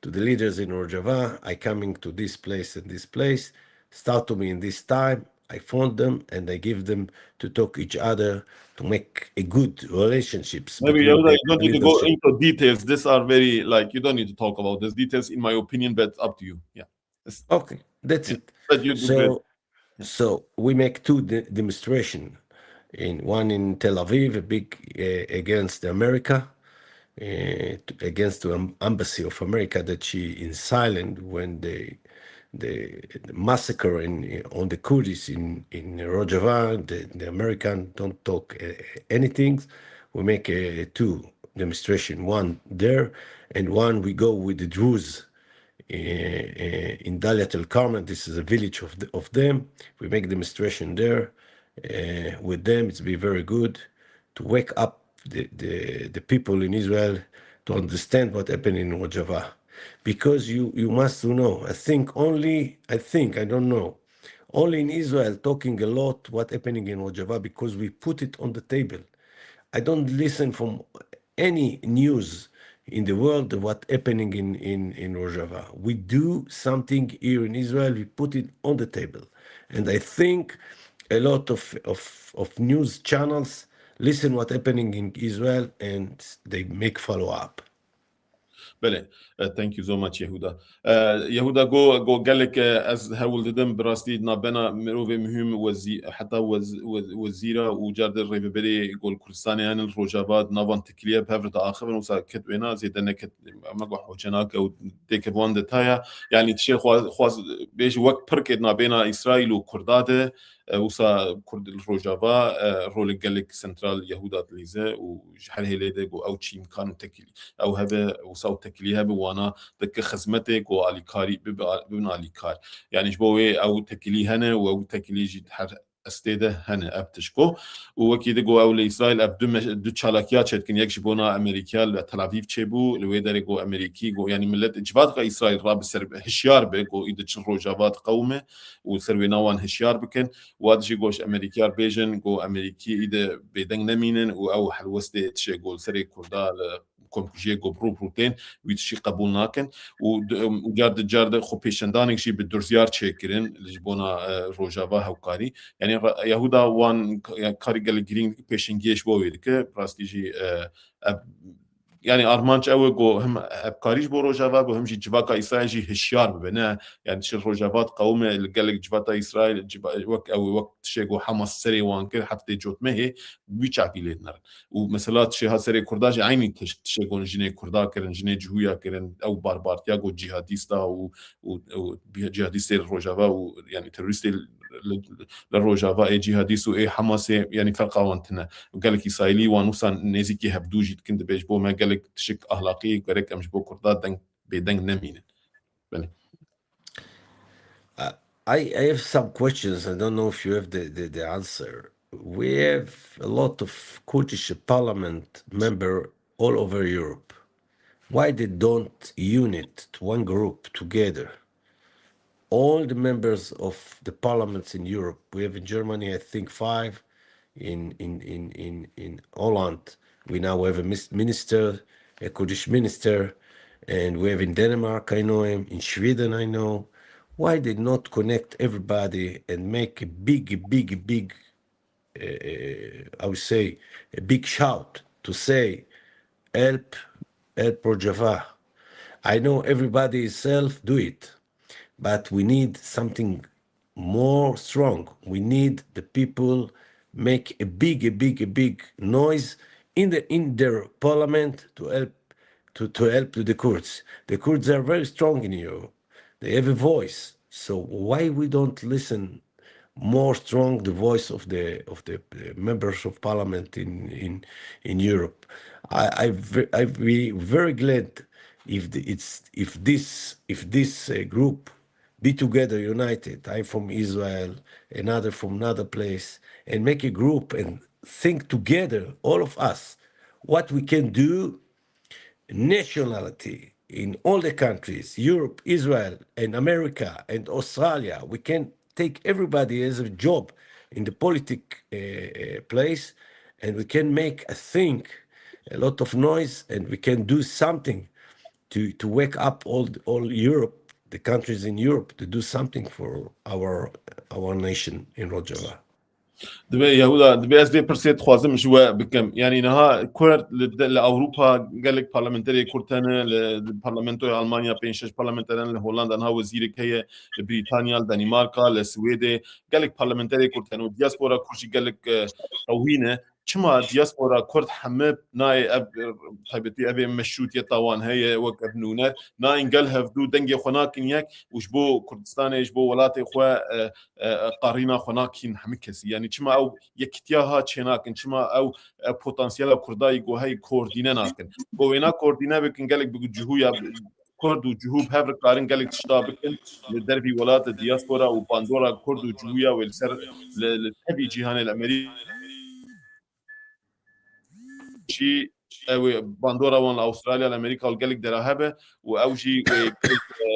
to the leaders in Rojava, "I coming to this place and this place. Start to me in this time." I phone them and I give them to talk each other to make a good relationships Maybe between Yehuda, the you don't need to go leadership. into details. These are very, like, you don't need to talk about these details, in my opinion, but up to you. Yeah. It's, Okay, that's yeah. it. But you do So, great. Yeah. so we make two de- demonstration, in one in Tel Aviv, a big uh, against America, uh, t- against the em- embassy of America that she in silent when the the, the massacre in on the Kurds in in Rojava. The, the American don't talk uh, anything. We make a two demonstration, one there, and one we go with the Druze uh, uh, in Daliat al Karmel. This is a village of, the, of them. We make demonstration there uh, with them. It's been very good to wake up the, the, the people in Israel to understand what happened in Rojava. Because you, you must know, I think only, I think, I don't know, only in Israel talking a lot what happening in Rojava because we put it on the table. I don't listen from any news in the world what happening in, in, in Rojava. We do something here in Israel, we put it on the table. And I think a lot of, of, of news channels listen what happening in Israel and they make follow up. Belê, eh, thank you so much, Yehuda. Eh, Yehuda go, go gelek, eh, ez hewl didim, bi rastî nabena mirovê muhîm wezî-, heta wez-, wez-, wezîra û car de rêveberê go li Kurdistanê hene li Rojava di navan tekiliye bi hev re diaxivin, wisa ket wêna zêde neket, me go hoce nake û têke bi wan detaya. Yanî tişê xwaz, xwaz bêjî wek pirkê nabêna Îsraîl û Kurda de, e, wisa Kurd li Rojava, e, rolê gelek sentral Yehuda dilîze û ji her hêlê de go ew çî îmkan û tekilî ew hebe, wisa û tekilî hebe wana dike xizmetê ku alîkarî bibe, bibin alîkar. Yanî ji bo wê ew tekilî hene û ew tekilî jî her estê de hene ev tişko. Û wekî di go ew li Îsraîl ev du me-, du çalakiya çêdikin. Yek ji bona Amerîkiya li Tel Avîv çêbû, li wê derê go Amerîkî go, yanî millet civaka Îsraîl rabe ser hişyar be, go î di çi Rojava diqewime û ser wêna wan hişyar bikin. Wa dijî go ji Amerîkiya bêjin, go Amerîkî î de bêdeng nemînin û ew helwestê tişê go li serê Kurda li komkujiyê go bi rû bi rû tên, wî tişî qebûl nakin. Û di, û car di car de xwe pêşendanek jî bi durziyar çêkirin li ji bona, e, Rojava hewkarî. Yanî re-, Yehuda wan k-, ya karî gelek girîng dike, pêşengiyê ji bo wê dike. Bi rastî jî, e, ev, yanî armanc ew e ku hem hevkarî ji bo Rojava, ku hem jî civaka Îsraîl jî hişyar bibe. Ne, yanî tişt Rojava diqewime li gelek civata Îsraîl, civa-, wek ew, wek tişê ku Hamas serê wan kir heftê cotmehê, wî çavî lê dinerin. Û mesela tişê ha serê Kurda jî eynî tişt, tişê ku jinê Kurda kirin, jinê Cihûya kirin, ew barbartiya ku cîhadîsta û, û, û cîhadîstê li Rojava û, yanî terorîstê li, li Rojava ê cîhadîst û ê Hamasê, yanî ferqa wan tune. Gelek Îsraîlî wan wisa nêzîkî hevdû jî dikin, dibê ji bo me gelek tişik ahlaqî gerek em ji bo Kurda deng, bêdeng nemînin. Belê. Uh, I, I have some questions. I don't know if you have the, the, the answer. We have a lot of Kurdish parliament member all over Europe. Why they don't unite to one group together? All the members of the parliaments in Europe, we have in Germany, I think, five, in, in, in, in, in Holland, we now have a mis-, minister, a Kurdish minister, and we have in Denmark, I know him, in Sweden, I know. Why they not connect everybody and make a big, big, big, uh, I would say, a big shout to say, "Help, help Rojava"? I know everybody itself do it, but we need something more strong. We need the people make a big, a big, a big noise in the, in their parliament to help, to, to help to the Kurds. The Kurds are very strong in Europe. They have a voice. So why we don't listen more strong the voice of the, of the, uh, members of parliament in, in, in Europe? I, I ve-, I be very glad if the, it's, if this, if this, uh, group be together, united. I'm from Israel, another from another place, and make a group and think together, all of us, what we can do, nationality in all the countries, Europe, Israel, and America, and Australia. We can take everybody as a job in the politic, uh, uh, place, and we can make a thing, a lot of noise, and we can do something to, to wake up all, all Europe, the countries in Europe, to do something for our, our nation in Rojava. Dibe Yehuda, dibe ez vê pirsê dixwazim ji we bikim. Yanî niha Kurd li, de- li Ewropa gelek parlamenterê Kurd hene, li, li parlamentoya Almanya pênc şeş parlamenter hene, li Hollanda niha wezîrek heye, li Brîtanya, li Danîmarka, li Swêdê gelek parlamenterê Kurd hene û diaspora Kurd jî gelek, e, qewî ne. Çima diaspora Kurd heme nayê ev, e, taybetî evê meşrûtiyeta wan heye, wek ev nûner, nayên gel hevdû dengê xwe nakin yek û ji bo Kurdistanê, ji bo welatê xwe, e, e, qarîna xwe nakîn hemî kesî. Yanî çima ew yekitiya ha çênakin, çima ew, e, potansiyela Kurda yî ku heyî koordîne nakin? Ku wêna koordîne bikin, gelek bi cihûya Kurd û cihû bi hev re karin gelek tişta bikin li dervî welat, li diaspora û bandora Kurd û cihûya wê li ser li, li tevî cîhanê li Amerîka jî ew ê bandora wan li Avustralya, li Amerîka û gelek dera hebe û ew jî wê, e,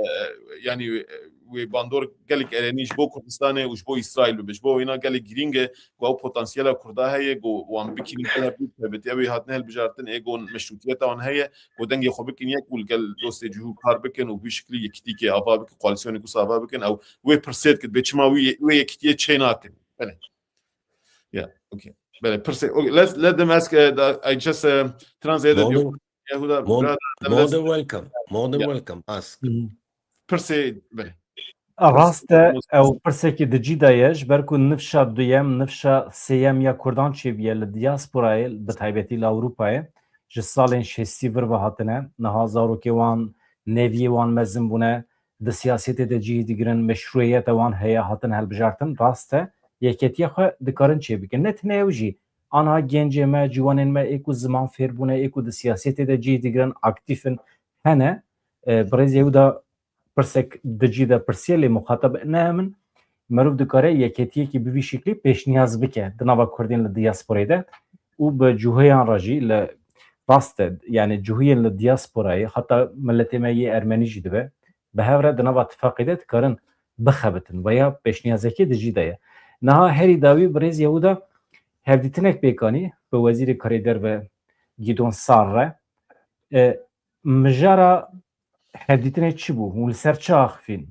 yanî, e, wê bandor gelek erenî ji bo Kurdistanê û ji bo Îsraîl bibe. Ji bo wêna gelek girîng e ku ew potansiyela Kurda heye, ku wan bikînin gel hev, taybetî ew ê hatine hilbijartin, ê ku meşrûtiyeta wan heye, ku dengê xwe bikin yek û li gel dostê cihû kar bikin û bi şiklî yekitîkê ava bikin, koalîsyonê wisa ava bikin, ew wê pirsê dikit, bê çima wî, wê yekitiyê çê nakin? Belê. Yeah, okay. Belê, pirsê. Okay, let, let them ask, uh, the- I just, uh, translated More your than, Yehuda, more, brother, more let's- than welcome. More than Yeah. welcome. Ask. pirsê, belê. Rast e, ew pirsekî di cî de ye, ji ber ku nifşa duyem, nifşa sêyem ya Kurdan çêbûye li diasporayê, bi taybetî li Ewropayê, ji salên şêstî vir ve hatine, niha zarokê wan, neviyê wan mezin bûne, di siyasetê de cihê digirin, meşrûiyeta wan heye, hatin hilbijartin, rast e, yeketiya xwe dikarin çêbikin. Ne tenê ew jî, anha gencê me, ciwanên me, ê ku ziman fêr bûne, ê ku di siyasetê de cihê digirin, aktîf in, hene. E, birêz Yehuda pirsek di cî de pirsiye, lê muxatab ne min. Meriv dikare yeketiyekî bi vî şiklî pêşniyaz bike di nava Kurdên li diasporê de û bi cihûyan re jî li rast e, yani cihûyên li diasporayê, heta miletê me yê ermenî jî dibe, bi hev re di nava tifaqê de dikarin bixebitin. Veya pêşniyazekê di cî de ye. Niha herî dawî birêz Yehuda hevdîtinek pêk anî bi Wezîrê Karê Derve Gîdon Sar re. E, mijara hevdîtinê çi bû? Hûn li ser çi axifîn?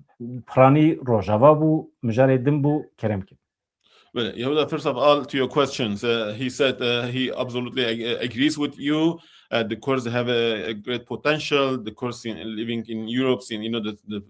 Piranî Rojava bû, mijarê din bû, kerem kin. Well, Yehuda, first of all, to your questions, uh, he said, uh, he absolutely ag- agrees with you. Uh, the Kurds have a, a great potential. The Kurds in, living in Europe, since, you know, the, the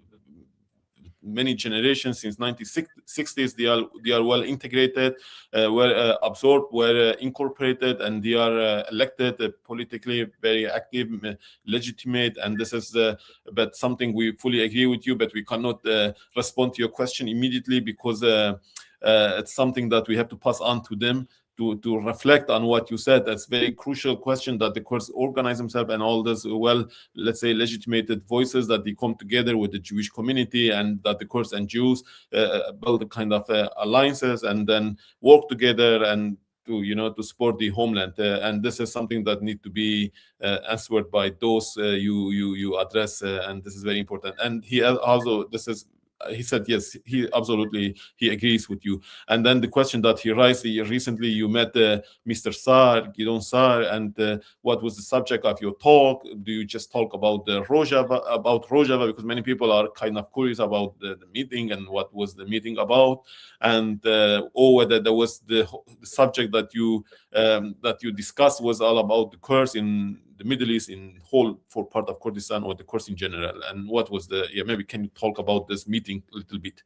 many generations since nineteen sixties, they are, they are well integrated, uh, well, uh, absorbed, well, uh, incorporated, and they are, uh, elected, uh, politically very active, uh, legitimate, and this is, uh, but something we fully agree with you, but we cannot, uh, respond to your question immediately because, uh, uh, it's something that we have to pass on to them to, to reflect on what you said. That's very crucial question, that the Kurds organize themselves and all those well, let's say, legitimated voices, that they come together with the Jewish community and that the Kurds and Jews, uh, uh, build a kind of, uh, alliances and then work together and to, you know, to support the homeland. Uh, and this is something that need to be, uh, answered by those, uh, you, you, you address, uh, and this is very important. And he al- also, this is, uh, he said, yes, he absolutely, he agrees with you. And then the question that he raised, he, recently you met, uh, Mister Sar, Gidon Sar, and, uh, what was the subject of your talk? Do you just talk about the Rojava, about Rojava? Because many people are kind of curious about the, the meeting and what was the meeting about, and, uh, or whether there was the, the subject that you, um, that you discussed was all about the Kurds in the Middle East, in whole for part of Kurdistan, or the Kurds in general. And what was the, yeah, maybe can you talk about this meeting a little bit?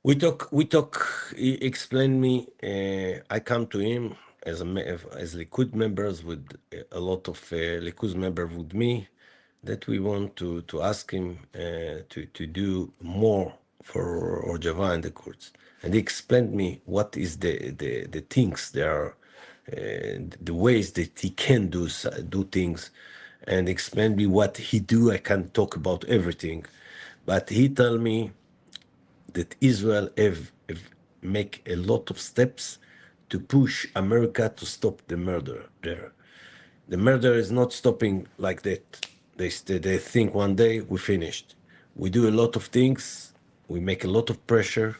We talk, we talk, he explained me, uh, I come to him as a, me- as Likud members with, uh, a lot of, uh, Likud member with me, that we want to, to ask him, uh, to, to do more for Rojava and the Kurds. And he explained me what is the, the, the things there are, uh, the ways that he can do s- do things, and explained me what he do. I can't talk about everything, but he tell me that Israel have, have make a lot of steps to push America to stop the murder there. The murder is not stopping like that. They st- they think one day we finished. We do a lot of things. We make a lot of pressure.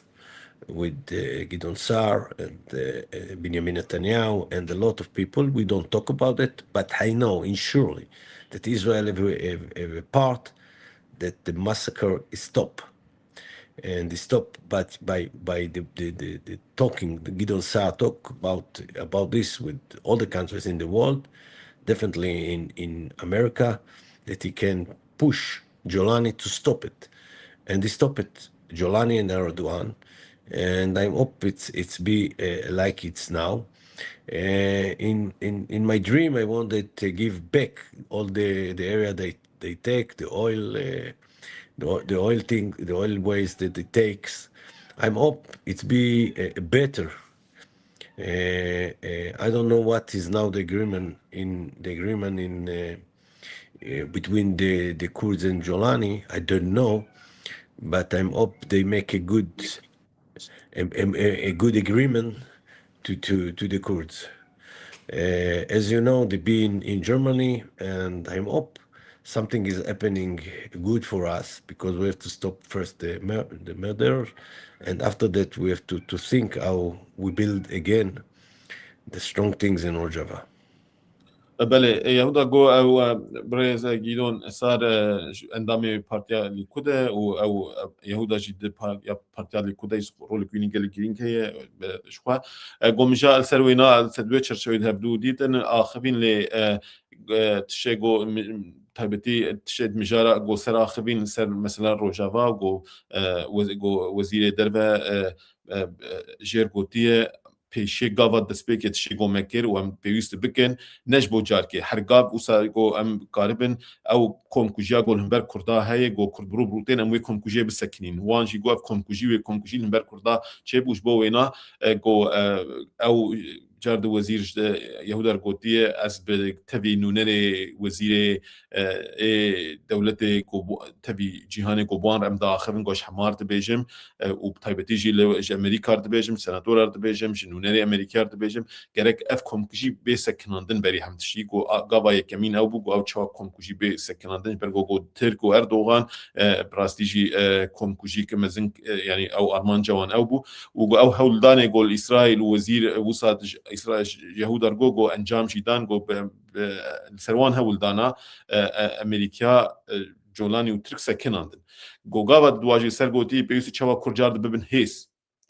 with uh, Gideon Sa'ar and uh, uh, Benjamin Netanyahu and a lot of people. We don't talk about it, but I know in surely that Israel have a, have, have a part that the massacre is stop. And they stop but by by the, the, the, the talking, the Gideon Sa'ar talk about about this with all the countries in the world, definitely in, in America, that he can push Jolani to stop it. And they stop it, Jolani and Erdogan. And I hope it's it's be uh, like it's now. Uh, in, in in my dream, I wanted to give back all the the area they they take, the oil, uh, the, oil- the oil thing, the oil waste that it takes. I'm hope it's be uh, better. Uh, uh, I don't know what is now the agreement in the agreement in uh, uh, between the the Kurds and Jolani. I don't know, but I'm hope they make a good a, a, a good agreement to, to, to the Kurds. Uh, as you know, they've been in Germany, and I'm hope something is happening good for us because we have to stop first the mur- the murder, and after that we have to, to think how we build again the strong things in Rojava. Belê, e, Yehuda got ew, e, birêz, e, Gîdon Sar, e, ji endamê Partiya Lîkud e û ew, e, Yehuda jî di par- ya Partiya Lîkud e, rolek wî gelek girîng heye, e, ji xwe. E, got, min ja li ser wêna, li ser wê çerçeveyê di hevdû dîtin, axivîn lê, e, e, tişê got, mi- taybetî tişê di mijara got ser axivîn, ser mesela Rojava, got, e, wez- got wezîrê derve, e, e, e, jêr gotiye, pêşê gava destpêkê tiştê ku me kir û em pêwîst bikin, ne ji bo carkê. Her gav wisa ku em karibin, ew komkujiya ku li hember Kurda heye, ku Kurd bi rû bi rû tên, em wê komkujiyê bisekinîn. Wan jî ku ev komkujî, wê komkujî li hember Kurda çêbû. Ji bo wêna, e, ku, e, ew car di wezîr ji Yehuda re gotiye, ez bi tevî nûnerê wezîrê, e, ê dewletê ku bo- tevî cîhanê ku bi wan re em diaxivin, ku ji hema re dibêjim, e, û bi taybetî jî li, ji Amerîka re dibêjim, senatora re dibêjim, ji nûnerê Amerîkî re dibêjim, gerek ev komkujî bê sekinandin berî hemtiştî, ku a- gava yekemîn ew bû, ku ew çawa komkujî bê sekinandin, ji ber ku got Tirk û Erdogan, e, bi rastî jî, e, komkujî ki mezin, e, yanî ew armanca wan ew bû, û ku ew hewldanê ku li Îsraîl û wezîr, e, wisa ji Îsraîl, Yehuda re got, ku encam jî dan, ku bi, bi, li ser wan hewldana, e, e, Amerîkî, e, Colanî û Tirk sekinandin. Ku gava di wajê ser gotî, pêwîst e çawa Kurd car di bibin hêz.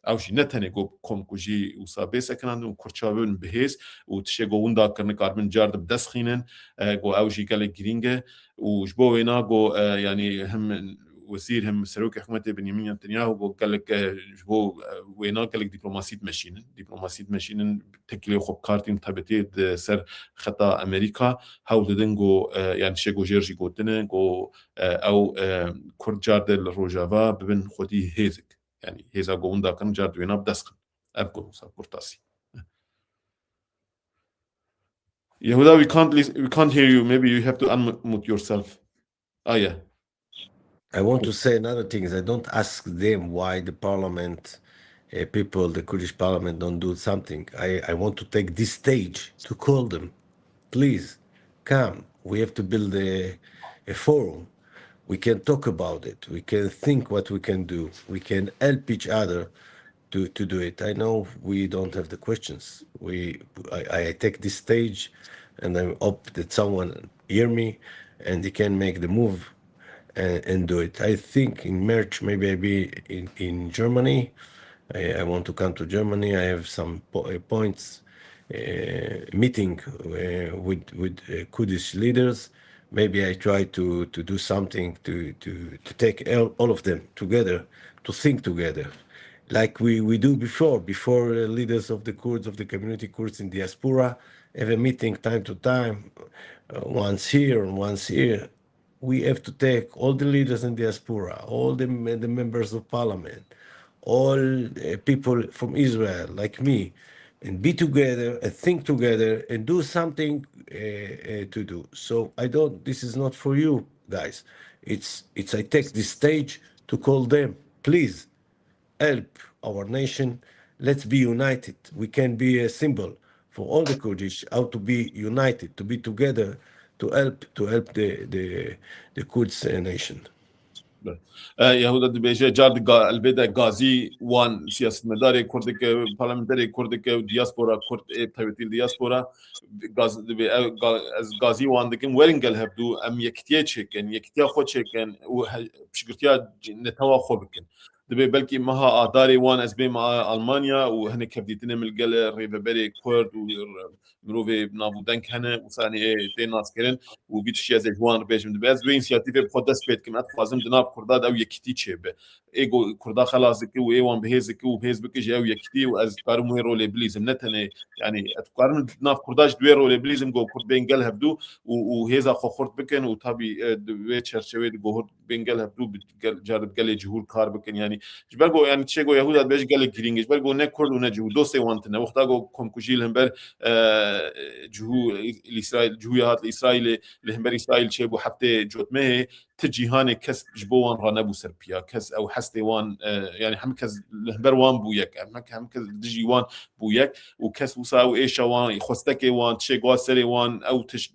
Ew jî ne tenê ku komkujî wisa bê sekinandin û Kurd çawa bibin bi hêz û tiştê ku winda kirine karibin car di bi dest xînin, e, ku ew jî gelek girîng e û ji bo wêna ku, e, yanî him wezîr him serokê hikûmetê Benyamin Netanyahu ku gelek, e, ji bo, e, wêna gelek dîplomasî dimeşînin. Dîplomasî dimeşînin, tekîlê xwe bi kar tîn, taybetî di ser xeta Amerîka hewl didin ku, e, yanî tiştê ku jêr jî gotine ku, e, ew, e, Kurd car de li Rojava bibin xwedî hêzik. Yanî hêza ku winda kirin car di wêna bi dest xin. Ev ku wisa kurtasî. Yehuda, we can't lis- we can't hear you. Maybe you have to unmute yourself. Ah, yeah. I want to say another thing is I don't ask them why the parliament uh, people, the Kurdish parliament, don't do something. I, I want to take this stage to call them. Please, come. We have to build a, a forum. We can talk about it. We can think what we can do. We can help each other to, to do it. I know we don't have the questions. We, I, I take this stage, and I hope that someone hear me, and they can make the move and, and do it. I think in March maybe I'll be in, in Germany. I, I want to come to Germany. I have some po- uh, points uh, meeting uh, with with uh, Kurdish leaders. Maybe I try to to do something to to to take all, all of them together to think together, like we we do before before uh, leaders of the Kurds, of the community Kurds in diaspora, have a meeting time to time, uh, once here and once here. We have to take all the leaders in diaspora, all the, the members of parliament, all uh, people from Israel like me, and be together and think together and do something uh, uh, to do. So I don't, this is not for you guys. It's, it's, I take this stage to call them, please help our nation. Let's be united. We can be a symbol for all the Kurdish, how to be united, to be together, to help, to help the, the, the Kurds uh, nation. E, Yehuda dibêje, car di ga-, elbê de gazî wan siyasetmedarê Kurd dike, parlamenterê Kurd dike û diaspora Kurd ê tevîtî diaspora, gaz-, dibê ev ga-, ez gazî wan dikim, werin gel hevdû, em yekitiye çêkin, yekitiya xwe çêkin û he-, piştgirtiya netewa xwe bikin. Dibê belkî meha Adarê wan ez bêm a-, Almanya û hinek hevdîtinê min li gel rêveberê Kurd û mirovê nav û deng hene, wisa, yanî, ê, tê naskirin û vî tiştî ez ê ji wan re bêjim. Dibe ez wê însiyatîfê bi xwe dest pê dikim. Ez dixwazim di nav Kurda de ew yekîtî çêbe. Ê ku Kurda xelas dike û ê wan bi hêz dike û bi hêz bike jî ew yekîtî û ez dikarim wê rolê bilîzim. Ne tenê, yanî, ez dikarim di nav Kurda jî di wê rolê bilîzim, ku Kurd bên gel hevdû û, û hêza xwe xurt bikin û tabî, e, di wê çerçeveyê de ku Kurd bên gel hevdû bi gel, car bi gelê cihûr kar bikin. Yanî, ji ber ku, yanî, tiştê ku Yehuda dibêje gelek girîng e. Ji ber ku ne Kurd û ne cihû, dostê wan tune. Wexta ku komkujî li hember, e, cihû, li Îsraîl, cihûya hat li Îsraîlê, li hember Îsraîl çêbû heftê cotmehê, ti cîhanê kes ji bo wan ranebû ser piya. Kes ew hestê wan, e, yanî, hemî kes li hember wan bû yek. Em, hemî kes li dijî wan bû yek û kes wisa ew êşa wan, xwestekê wan, tiştê ku serê wan, ew tişt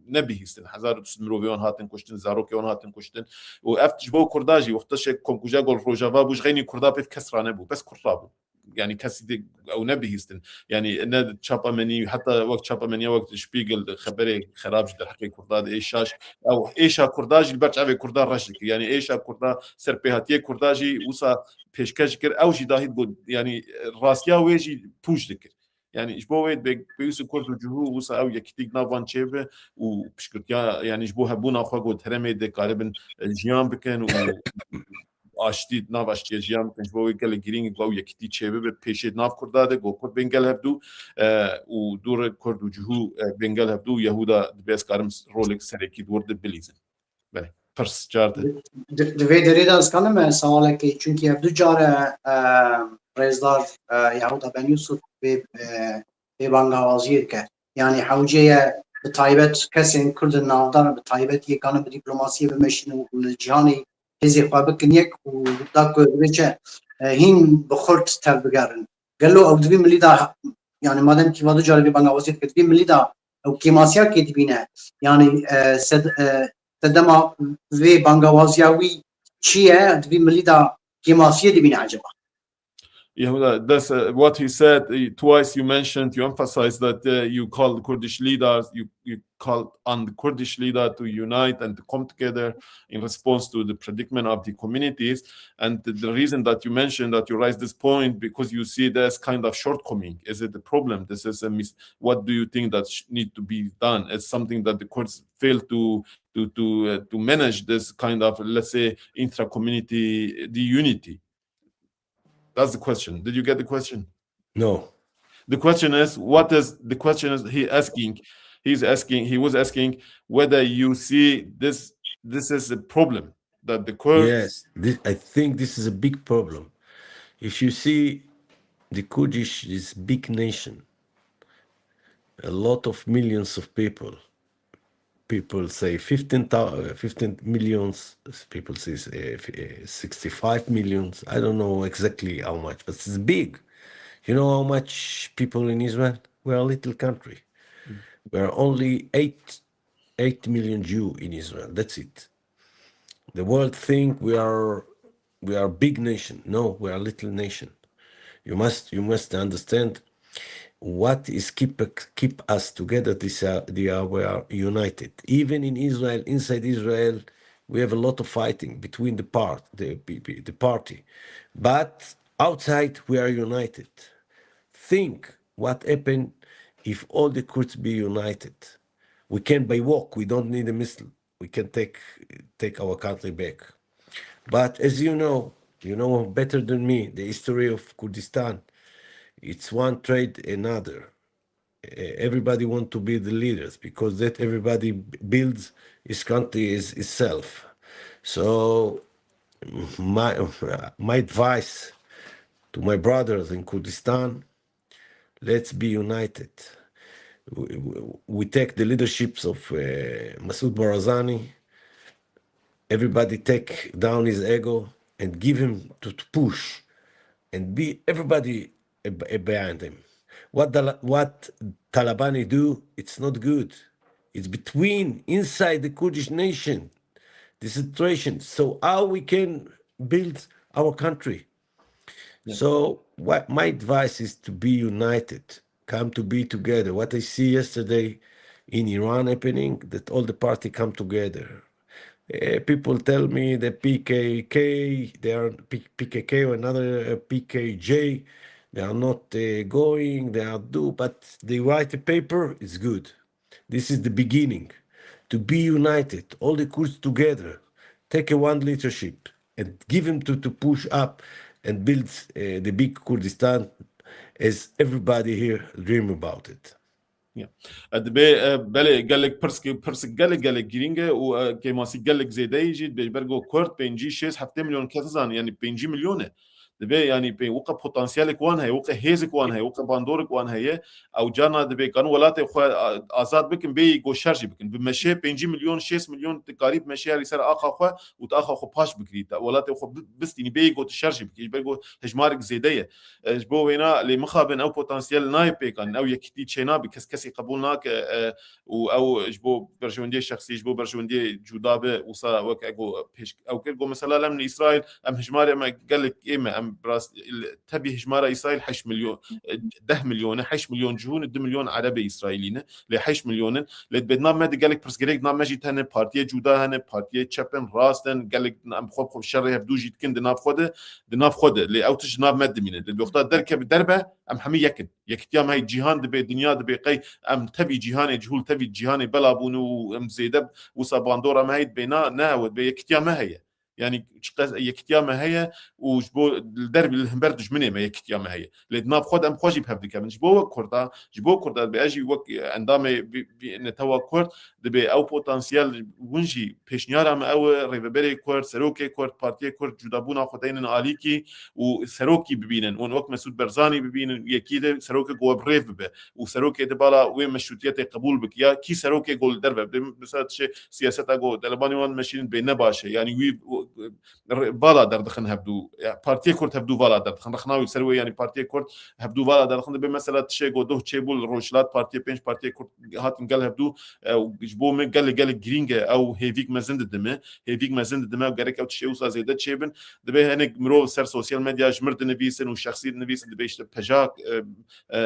nebihîstin. Hezar mirovê wan hatin kuştin, zarokê wan hatin kuştin. Û ev ji bo Kurda jî, wexta şek komkuja gol Rojava bû, ji xeynî Kurda pêv kes ranebû. Bes Kurd rabû. Yanî kesî dî ew nebihîstin. Yanî ne çapamenî, heta wek çapameniya wek Spiegel xeberê xerab ji derheqê Kurda de ê şaş. Ew êşa Kurda jî li ber çavê Kurda reş dikir. Yanî êşa Kurda, serpêhatiyê Kurda jî wisa pêşkeş dikir. Ew jî dahî got, yanî rastiya wê jî pûç dikir. Yanî ji bo wê dibê pêwîst e Kurd û cihû wisa ew yekîtîk nav van çêbe û piştgirtiya, yanî ji bo hebûna xwe ku di herêmê de karibin, e, jiyan bikin û aştî, nav aştiyê jiyan bikin. Ji bo wê gelek girîng e ku ew yekîtî çêbibe, pêşê di nav Kurda de, ku Kurd bên gel hevdû, e, û dû re Kurd û cihû, e, bên gel hevdû û Yehuda dibê ez karim rolek serekî di wir de bilîzim. Belê. Pirs, car de. Di, di vê derê de ez kanim, e, sewalekê, çunkî ev du car e, e, rêzdar, e, Yehuda Ben Yusuf vê, e, vê bangawaziyê dike. Yanî hewce ye bi taybet kesên Kurd in navdar, bi taybet yê kanin bi dîplomasiyê bimeşin û li cîhanê hêzê xwe bikin yek û da ku dibê çi, e, hîn bi xurt tevbigerin. Gelo ew di vî milî de, yanî madem kî va du carî vê bangawaziyê dike, di vî milî de ew kêmasiyakê dibîne? Yanî, e, sed-, e, sedema vê bangawaziya wî çi ye? Di vî milî de kêmasiyê dibîne eceba? Yehuda, that's, uh, what he said. Uh, twice you mentioned, you emphasized that, uh, you called Kurdish leaders, you, you called on the Kurdish leader to unite and to come together in response to the predicament of the communities. And the, the reason that you mentioned that you raised this point, because you see it as kind of shortcoming. Is it a problem? This is a mis-, what do you think that sh-, need to be done? It's something that the Kurds fail to, to, to, uh, to manage this kind of, let's say, intra-community, the unity. That's the question. Did you get the question? No. The question is, what is, the question is, he asking, he's asking, he was asking whether you see this, this is a problem that the Kurds Yes, this, I think this is a big problem. If you see the Kurdish, this big nation, a lot of millions of people, people say fifteen thou-, uh, fifteen millions, people say, uh, f-, uh, sixty-five millions. I don't know exactly how much, but it's big. You know how much people in Israel? We are a little country. Mm. We are only eight, eight million Jew in Israel. That's it. The world think we are, we are big nation. No, we are little nation. You must, you must understand what is keep, keep us together. This, uh, the, uh, we are united. Even in Israel, inside Israel, we have a lot of fighting between the part, the P P, the party. But outside, we are united. Think what happened if all the Kurds be united. We can by walk. We don't need a missile. We can take, take our country back. But as you know, you know better than me the history of Kurdistan. It's one trade another. E-, everybody want to be the leaders because that everybody b-, builds his country is, itself. So my, my advice to my brothers in Kurdistan, let's be united. We, we, we take the leaderships of, uh, Masoud Barzani. Everybody take down his ego and give him to, to push and be everybody ab-, ab-, behind him. What the, what Talabani do, it's not good. It's between, inside the Kurdish nation. the situation. So how we can build our country? Yeah. So what my advice is to be united, come to be together. What I see yesterday in Iran happening, that all the party come together. Uh, people tell me the P K K, they are P- P K K or another uh, P K J, they are not uh, going, they are do, but they write a paper, it's good. This is the beginning. To be united, all the Kurds together, take a one leadership and give him to, to push up and build uh, the big Kurdistan as everybody here dream about it. Dibê e, belê gelek pirs pirs gelek gelek girîng e û e, kêmasî gelek zêde yî jî dibê ji ber ku Kurd pêncî, şêst, heftê milyon kes zanî, yanî pêncî milyon e. Dibê yanî pê weke potansiyelek wan heye, weke hêzik wan heye, weke bandorik wan heye. Ew carna dibê kan welatê xwe a- azad bikin, bêyî ku şer jî bikin. Bi meşê pêncî milyon, şêst milyon dikarî bi meşê herî ser axa xwe û tu axa xwe paş bikirî. Te welatê xwe bi- bistînî, bêyî ku tu şer jî bikî. Ji ber ku hejmarek zêde ye. E, ji bo wêna lê mixabin ew potansiyel nayê pêkan, ew yekitî çênabe, kes kesî qebûl nake e, û ew ji bo berjewendiyê şexsî, ji bo berjewendiyê cuda be, wisa wek ego pêş ew kir, got mesela em li Îsraîl, em hijmarê me gelek kêm e, em bi rast tevî hijmara Îsraîl heşt milyon, e, deh milyon e, heşt milyon cihûn, du milyon Erebê Îsraîlî ne, lê heşt milyon in, lê di nav me de gelek pirsgirêk di nav me jî tene partiyê cuda hene, partiyê çep in, rast in, gelek em xwe xwe şerê hevdû jî dikin di nav xwe de, di nav xwe de, lê ew tişt ji nav me dimîne. Lê wexta derkeve derve, em hemî yek in. Yekitiya me heye, cîhan dibê, dinya dibê, qey em tevî cîhanê cihûl, tevî cîhanê bela bûne û em zêde wisa bandora me heye dibê, na, ne ew e, dibê yekitiya me heye. Yanî çiqas yekitiya me heye û ji bo li dervî li hember dijminê me yekitiya me heye. Lê di nav xwe de em xwe jî bi hev dikevin. Ji bo wek Kurda, ji bo Kurda dibê ez jî wek endamê vî, vî netewa Kurd dibê ew potansiyel hûn jî pêşniyara me ew e, rêveberê Kurd, serokê Kurd, partiyê Kurd cudabûna xwe deynin alîkî û serokî bibînin. Hûn wek Mesûd Berzanî bibînin, yekî de serokê ku we bi rêv bibe û serokê de bala wê meşrûtiyetê qebûl bike. Ya kî serokê ku li derve bibe. Mesela tişê siyaseta ku delebanê wan meşînin bê ne baş e. Yanî wî re- vala derdixin hevdû. Ya, partiyê Kurd hevdû vala derdixin. Rexna wî ser wê, yanî partiyê Kurd hevdû vala derdixin. Dibê mesela tişê ku doh çêbû li Rojhilat, partiyê pênc partiyê Kurd hatin gel hevdû. E, û ji bo me gelek gelek girîng e. Ew hêvîk mezin dide me. Hêvîk mezin dide me. Gerek ew tişê wisa zêde çêbin. Dibê hinek mirov ser sosyal medya ji mir dinivîsin û şexsî dinivîsin. Dibê işte Pejak, e, e,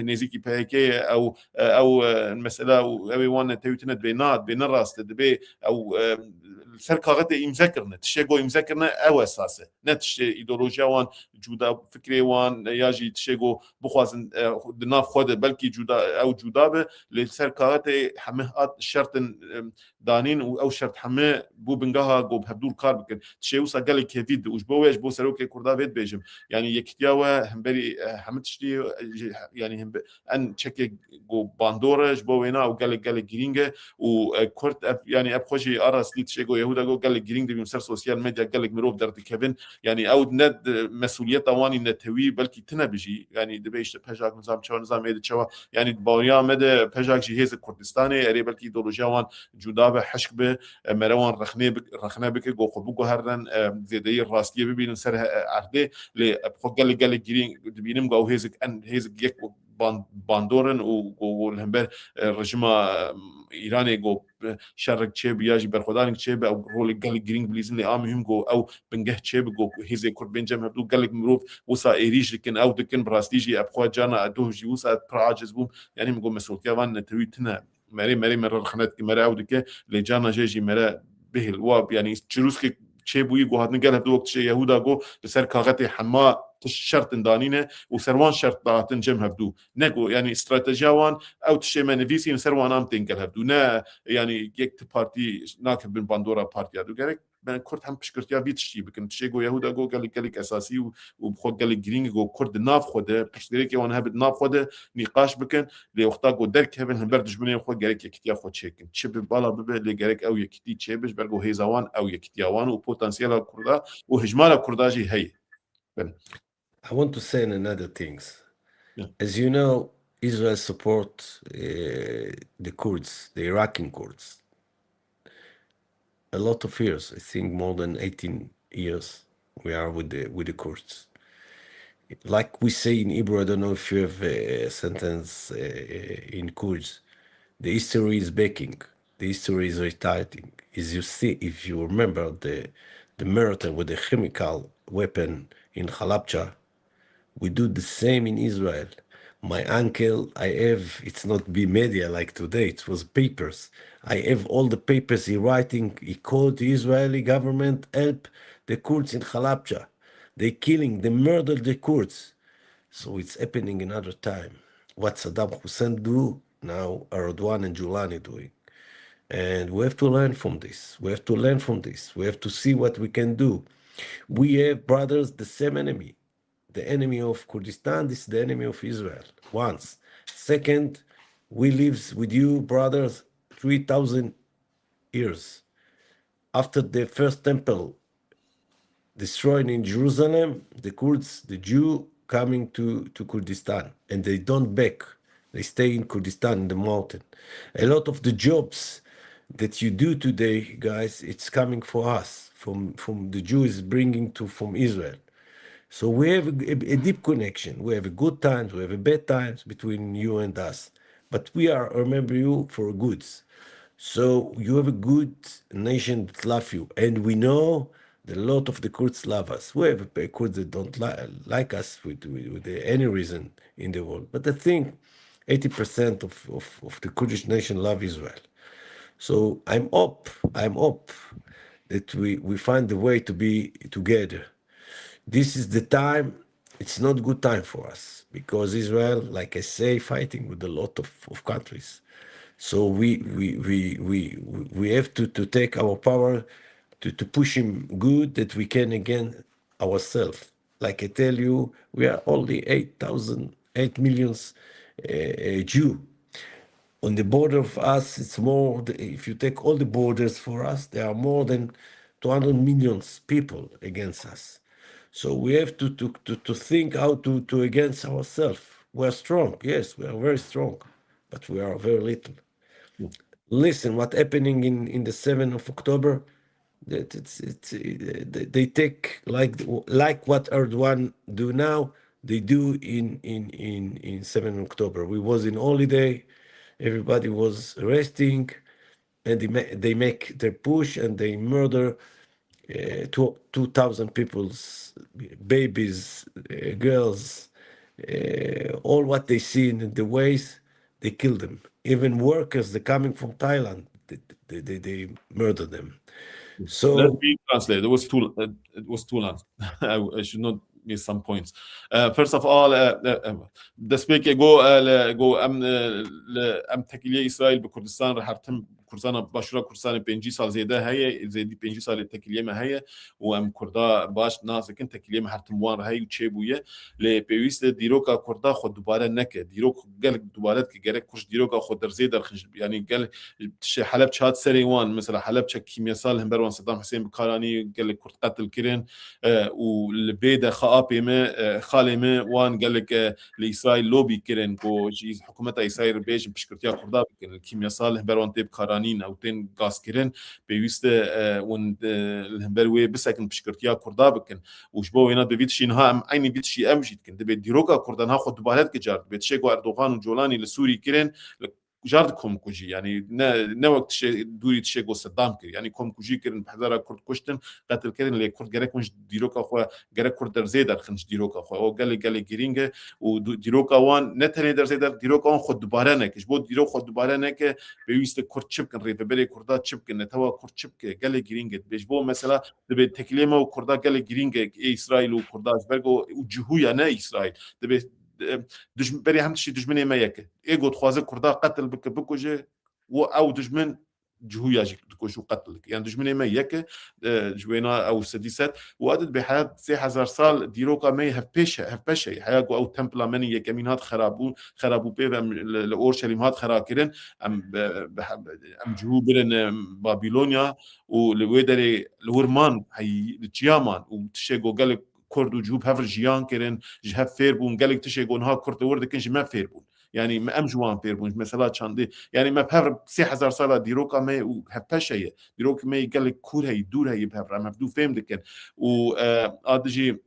nêzîkî P K K ye. Ew, e, ew, e, mesela û ew ê wan netewî tune dibê na, dibê ne rast e. Dibê ew, e, li ser kaxetê îmze kirine. Tişê ku îmze kirine ew esas e. Ne tişê îdeolojiya wan cuda, fikrê wan ya jî tişê ku bixwazin, e, di nav xwe de belkî cuda, ew cuda be. Lê li ser kaxetê hemî hat şertin, e, danîn û ew şert hemî bû bingeha ku bi hevdû kar bikin. Tişê wisa gelek kêfî di û ji bo wê ji bo serokê Kurda vê dibêjim. Yanî yekitiya we hemberî, e, hemî tiştî, e, ji, yanî hembe-, en çekê ku bandor e, ji bo wêna ew gelek, gelek girîng e û, e, Kurd ev, yanî ev xwe jî a rastî tişê ku Yehuda got gelek girîng dibîn ser sosyal medya, gelek mirov derdikevin. Yanî ew ne di-, mesûliyeta wan î netewî belkî tine bijî. Yanî dibê işte Pejak nizam çawa, nizam ê di çawa. Yanî di baweriya me de Pejak jî hêzê Kurdistanê, erê belkî îdeolojiya wan cuda be, hişk be, e, mere wan rexnê bik-, rexne bike, ku xwe biguherin, e, zêdeyî rastiyê bibînin ser he-, erdê. Lê, e, xwe gelek, gelek girîng dibînim, ku ew hêzik, en hêzik yek ban-, bandor in û ku, ku li hember, e, rejîma, e, Îranê ku, e, şerek çêbe ya jî berxwedanek çêbe, ew rolek gelek girîng bilîzin, lê a muhîm ku ew bingeh çêbe, ku hêzê Kurd bên cem hevdû, gelek mirov wisa êrîş dikin, ew dikin, bi rastî jî ev xwe carna doh jî wisa pir aciz bûm. Yanî min got mesûltiya van netewî tune. Merê, merê me re rexne dike, mere ew dike, lê carna jê jî mere bihêl. Wa, yanî çirûskek çêbûyî ku hatin gel hevdû wek tişê Yehuda got, li ser kaxetê hema tişt şert in danîne û ser wan şert dahatin cem hevdû. Ne ku, yanî stratejiya wan, ew tişê me nivîsîn, ser wan am tên gel hevdû. Ne, yanî yek ti partî nakevin bandora partiya du. Gerek me Kurd hem piştgirtiya vî tiştî bikin. Tişê ku Yehuda got gelek, gelek esasî û, û bi xwe gelek girîng e ku Kurd di nav xwe de, piştgirêkê wan hebe di nav xwe de nîqaş bikin. Lê wexta ku derkevin hember dijminê xwe, gerek yekitiya xwe çêkin. Çi bi bala bibe, lê gerek ew yekitî çêbe, ji ber ku hêza wan ew yekitiya wan û potansiyela Kurda û hijmara Kurda jî heye. Belê. I want to say another things. Yeah. As you know, Israel support uh, the Kurds, the Iraqi Kurds. A lot of years, I think more than eighteen years, we are with the with the Kurds. Like we say in Hebrew, I don't know if you have a sentence uh, in Kurds. The history is baking. The history is reiterating. As you see, if you remember the, the murder with the chemical weapon in Halabja, we do the same in Israel. My uncle, I have, it's not be media like today, it was papers. I have all the papers he writing, he called the Israeli government, help the Kurds in Halabja. They killing, they murder the Kurds. So it's happening another time. What Saddam Hussein do, now Erdogan and Julani doing. And we have to learn from this. We have to learn from this. We have to see what we can do. We have, brothers, the same enemy. The enemy of Kurdistan is the enemy of Israel. Once. Second, we lives with you, brothers, three thousand years. After the first temple destroyed in Jerusalem, the Kurds, the Jew, coming to, to Kurdistan, and they don't back. They stay in Kurdistan, in the mountain. A lot of the jobs that you do today, guys, it's coming for us, from, from the Jew is bringing to, from Israel. So we have a, a, a deep connection. We have a good times, we have a bad times between you and us. But we are remember you for goods. So you have a good nation that love you. And we know the lot of the Kurds love us. We have a Kurds that don't li-, like us with, with, with any reason in the world. But I think eighty percent of, of, of the Kurdish nation love Israel. So I'm hope, I'm hope that we, we find the way to be together. This is the time, it's not good time for us because Israel, like I say, fighting with a lot of, of countries. So we, we, we, we, we have to, to take our power to, to push him good that we can again ourselves. Like I tell you, we are only eight thousand, eight millions, uh, uh, Jew. On the border of us, it's more, th-, if you take all the borders for us, there are more than two hundred millions people against us. So we have to, to, to, to think how to, to against ourselves. We are strong, yes, we are very strong, but we are very little. Listen, what happening in, in the seventh of October, that it's, it's, uh, they, they take like, like what Erdogan do now, they do in, in, in, in seventh October. We was in holiday, everybody was resting, and they ma-, they make their push and they murder, uh, two, two thousand people's, babies, uh, girls, uh, all what they see in the ways, they kill them. Even workers, they coming from Thailand, they, they, they, they murder them. So let me translate. It was too, it was too long. I, I should not miss some points. Uh, first of all, uh, uh, uh, destpêkê go, uh, le, go em, uh, le, em tekiliyê Îsraîl bi Kurdistan re her tim Kurdistana, Başûra Kurdistanê pêncî sal zêde heye, zêdî pêncî salê tekiliyê me heye û em Kurda baş nas dikin, tekiliyê me her tim wan re heye û çêbûye. Lê pêwîst e dîroka Kurda xwe dubare neke. Dîrok gelek dubare dike, gerek Kurd ji dîroka xwe derzê derxin. Yanî gel tiştê Helebçe hat serê wan, mesela Helebçe kîmyesal hember wan Sedam Husên bi kar anî, gelek Kurd qetil kirin, e, û li bê de xeapê me, e, xalê me wan gelek, e, li Îsraîl lobî kirin ku ji hikûmeta Îsraîl re bêjin piştgirtiya Kurda bikin. Li kîmyesal hember wan tê bikaranîn ew tên gazkirin. Pêwîst e, e, hûn, e, li hember wê bisekin piştgirtiya Kurda bikin. Û ji bo wêna divê tiştî niha em eynî vî tiştî em jî dikin. Dibê dîroka Kurda niha xwe dubare dike car. Dibê tiştê ku Erdogan û Colanî li Sûrî kirin, li car di komkujî. Yanî ne, ne wek tiştê dûrî tiştê ku Sedam kir. Yanî komkujî kirin, bi hezara Kurd kuştin, qetil kirin. Lê Kurd gerek hûn ji dîroka xwe, gerek Kurd derzê derxin ji dîroka xwe. O gelê, gelê girîng e. Û du-, dîroka wan ne tenê derzê der, dîroka wan xwe dubare neke. Ji bo dîrok xwe dubare neke, pêwîst e Kurd çi bikin, rêveberê Kurda çi bikin, netewa Kurd çi bike, gelê girîng e. Dibê ji bo mesela dibê tekilê me û Kurda gelê girîng e, ê Îsraîl û Kurda, ji ber ku û cihûya ne Îsraîl. Dibê, e, duj-, berê hem tiştî dijminê me yek e. Ê ku dixwaze Kurda qetil bike, bikuje, û ew dijmin cihûya jî dikuje û qetil dike. Yani dijminê me yek e, e, ji wêna ew sedî sed. Û adi dibê heya sê hezar sal dîroka me yê hevpêş e, hevpeş e. Heya ku ew templa me nî yekemîn hat xerabû, xerabû pê ve em li, li Orşelîm hat xera kirin. Em, e, bi he-, em cihû birin, e, Babilonya û li wê derê li wir man, heyî li çiya man û tiştê ku gelek Kurd û Cihû bi hev re jiyan kirin, ji hev fêr bûn, gelek tiştê ku niha Kurd li wir dikin ji me fêr bûn. Yani me em ji wan fêr bûn, ji mesela çandê. Yani me bi hev re sê hezar sala dîroka me ye û hevpeş heye. Dîrokê me yê gelek kûr heye, dûr heye bi hev re. Em hevdû fêm dikin. Û, e, a dijî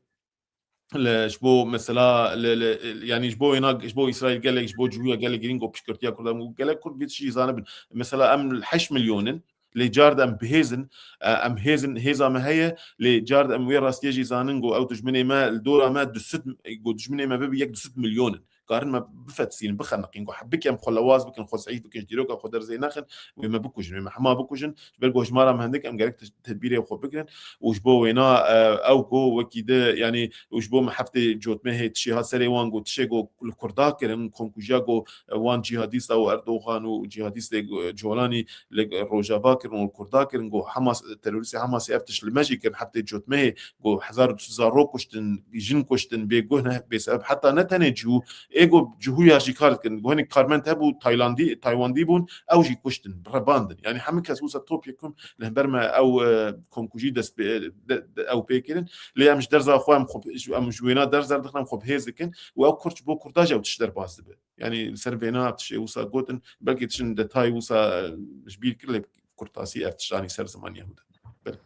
li, ji bo mesela li, li, yanî ji bo wêna, ji bo Îsraîl gelek, ji bo cihûya gelek girîng û piştgirtiya Kurdan û gelek Kurd vî tiştî zanibin. Mesela em heşt milyon in, lê car de em bi hêz in, e, em hêz in, hêza me heye, lê car de em wê rastiyê jî zanin ku ew dijminê me li dora me du sed, ku dijminê me bibe yek du sed milyon in. Karin me bifetisînin, bixeniqîn, ku he-, bikin xwe lewaz bikin, xwe zeîf bikin, ji dîroka xwe derzê nexin, wê me bikujin, wê me hema bikujin. Ji ber ku hejmara me hindik, em gerek te-, tedbîrê xwe bigirin. Û ji bo wêna, e, ew ku wekî di, yanî, û ji bo me heftê cotmehê tişê hat serê wan, ku tişê ku li Kurda kirin, komkujiya ku, e, wan cîhadîsta û Erdogan û cîhadîstê, e, Colanî li Rojava kirin û li Kurda kirin, ku Hamas, terorîstê Hamasê ev tişt li me jî kirin, heftê cotmehê ku hezar û du sed zarok kuştin, jin kuştin, bêguh ne, bêsebeb, heta ne tenê cihû, ê ku cihûya jî kar dikin, ku hinek karmend hebû, Taylandî, Taywandî bûn, ew jî kuştin, rebandin. Yanî hemû kes wisa top yekum li hember me ew, e, komkujî dest pê, de, de, ew pê kirin. Lê em ji derza xwe em xwe, em ji wêna derz derdixin, em xwe bi hêz dikin û ew Kurd ji bo Kurda jî ew tişt derbas dibe. Yanî li ser vêna tiştê wisa gotin, belkî tiştin detay wisa, e, ji bîr kir, lê kurtasî ev tişt anî ser ziman Yehuda. Belê.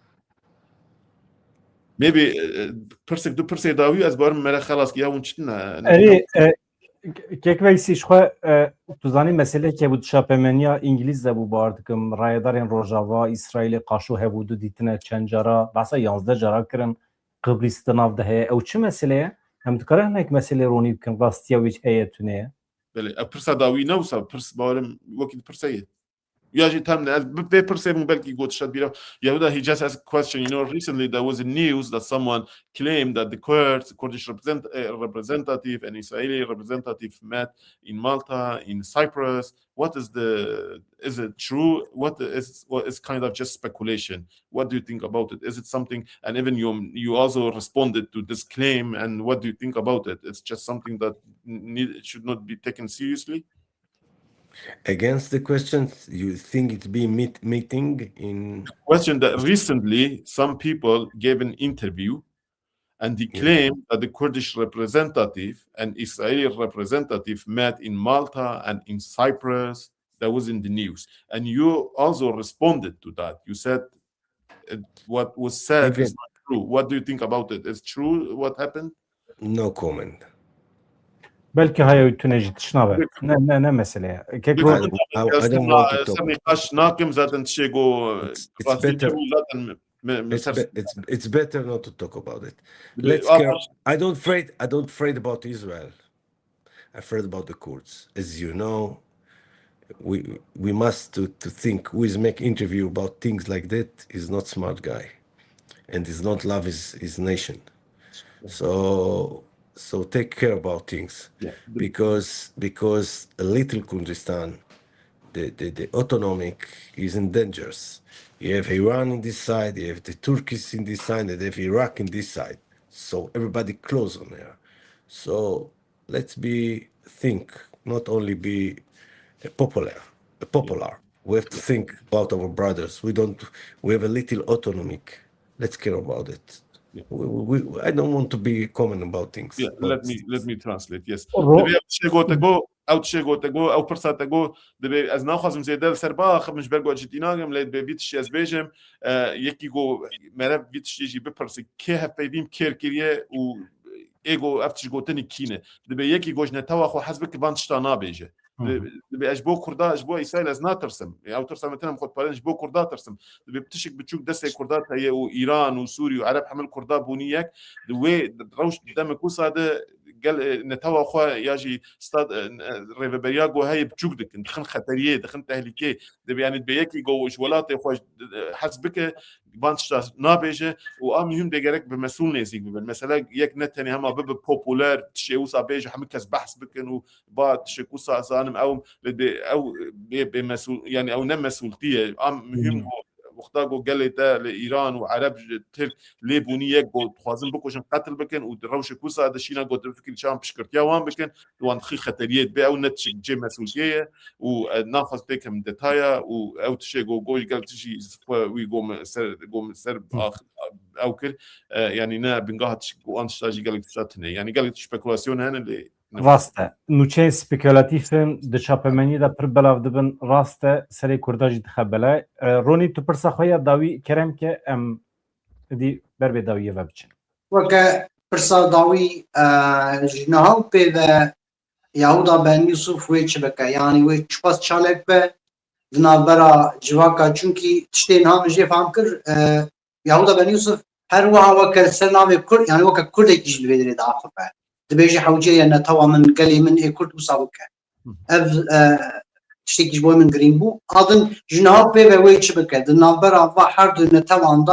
Maybe, e, e, pirsek, du pirsê dawî ez barim mere xelas ki ya hûn çi tune, ne? Erê, e, K-, Kek Veysî, ji xwe, e, tu zanî meseleyeke bû di çapemeniya Îngilîz de bû, bar dikim, rayedarên Rojava, Îsraîlê qaşo hebû, du dîtine çend cara, behsa yanzdeh cara kirin, Qibris di nav de heye. Ew çi mesele ye? Em dikarin hinek meselê ronî bikin, rastiya wê heye tune ye? Belê, ev pirsa dawî ne wisa, pirs barim wekî di pirse ye. Ya jî tam ne, ez bi vê pirsê bûm belkî got şet bîra. Yehuda, he just asked a question. You know, recently there was a news that someone claimed that the Kurds, Kurdish represent-, uh, representative and Israeli representative met in Malta, in Cyprus. What is the, is it true? What is, what is kind of just speculation? What do you think about it? Is it something, and even you, you also responded to this claim, and what do you think about it? It's just something that need, should not be taken seriously? Against the question, you think it's been meet-, meeting in Question that recently some people gave an interview and they Yeah. claimed that the Kurdish representative and Israeli representative met in Malta and in Cyprus. That was in the news. And you also responded to that. You said, uh, what was said is Again. not true. What do you think about it? Is true what happened? No comment. Belkî haya wî tune jî tişt nabe. Peki. Ne, ne, ne mesele ye. Kek Peki. Ro- I don't, I, I don't want to talk. Ser nîqaş nakim zaten tişê go It's, it's rastî better. Zaten me, me, me It's ser be-, it's, it's better not to talk about it. Bir de Let's care. I don't afraid, I don't afraid about Israel. I'm afraid about the Kurds. As you know, we, we must to, to think who is make interview about things like that is not smart guy and is not love his, his nation. So, so take care about things. Yeah. Because, because a little Kurdistan, the, the, the autonomic is in dangers. You have Iran in this side, you have the Turkish in this side, and you have Iraq in this side. So everybody close on there. So let's be think, not only be a popular, a popular. We have to think about our brothers. We don't, we have a little autonomic. Let's care about it. Yeah. We, we, we, I don't want to be comment about things. Yeah, but let me, let me translate. Yes. Ro- Dibê ew tiştê gote go, ew tiştê gote go, ew pirsa te go, dibê ez naxwazim zêde li ser biaxivim ji ber ku ez cidî nagirim, lê dibê vî tiştî ez bêjim, e, yekî go mere vî tiştî jî bipirse, kê hevpeyvîm kêr kiriye û ê go ev tişt gotinî kî ne. Dibê yekî go ji netewa xwe hez bike van tişta nabêje. Hı hı. Dibê, dibê ez ji bo Kurda, ji bo Îsraîl ez natirsim. Ew tirsa me tine em xwe diparên, ji bo Kurda tirsim. Dibê tişik biçûk destê Kurda heye û Îran û Sûrî û Ereb hemil Kurda bûnî yek. Di wê rewş demek wisa de gel, e, netewa xwe ya jî stad, e, e, rêveberiya ku heye biçûk dikin. Dixin xeteriyê, dixin tehlîkê. Dibê, yanî dibê yekî ku ji welatê xwe, e, hez bike, van tişta nabêje û a muhîm de gerek bi mesûl nêzîk bibin. Mesela yek ne tenê hema bibe populer, tişê wisa bêje, hemû kes behs bikin û ba tişek wisa zanim ew, lê dê ew bê, bê mesûl, yanî ew ne mesûltî ye. A muhîm Hı. ku wexta ku gelê te li Îran û Ereb ji Tirk lê bûnî yek ku dixwazin bikujin, qetil bikin û di rewşek wisa de şîna ku tu fikirî çawan piştgirtiya wan bikin, wan dixî xeteriyê dibe, ew ne tişek cê mesûltiyê ye û, e, naxwaz têkim detaya û ew tişê ku goy gel tişî xwe wî gom ser, gom ser Hı. ax-, ew kir, e, yanî ne bingaha tişek ku an tişta jî gelek tişta tune. Yanî gelek tişt spekulasyon hene lê Rast e. Nûçeyên spekulatîf in di çapemeniyê de pir belav dibin. Rast e, serê Kurda jî dixe bela. E, Ronî, tu pirsa xwe ya dawî kerem ke em dî ber bê dawiyê ve biçin. Weke pirsa dawî, e, ji niha û pê ve Yahuda Ben Yusuf wê çi bike? Yanî wê çiqas çalek be di navbera civaka? Çunkî tiştê niha min jê fehm kir, e, Yahuda Ben Yusuf her wiha weke li ser navê Kurd, yanî weke Kurdekî jî li vê derê diaxive. Dibêje hewce ye netewa min, gelê min ê Kurd wisa bike. Ev, e, tiştekî ji bo min girîng bû. A din ji niha pê ve wê çi bike? Di navbera va her du netewan de,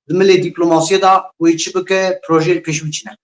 di milê dîplomasiyê de wê çi bike? Projeyê pêşî wî çi ne?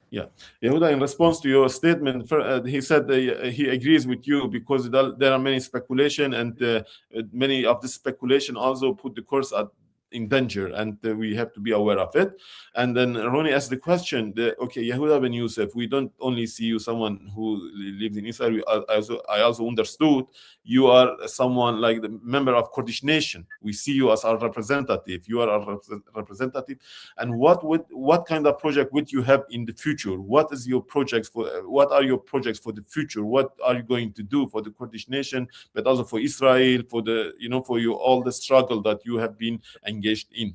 Yeah. Yehuda, in response to your statement, fir- uh, he said uh, he agrees with you because there there are many speculation and uh, uh, many of this speculation also put the Kurds at, in danger, and uh, we have to be aware of it. And then Ronnie asked the question, the, okay, Yehuda Ben Yusuf, we don't only see you someone who li- lives in Israel, we al- also, I also understood you are someone like the member of Kurdish nation. We see you as our representative. You are our repre- representative. And what would, what kind of project would you have in the future? What is your projects for? Uh, what are your projects for the future? What are you going to do for the Kurdish nation, but also for Israel, for the, you know, for you, all the struggle that you have been engaged in?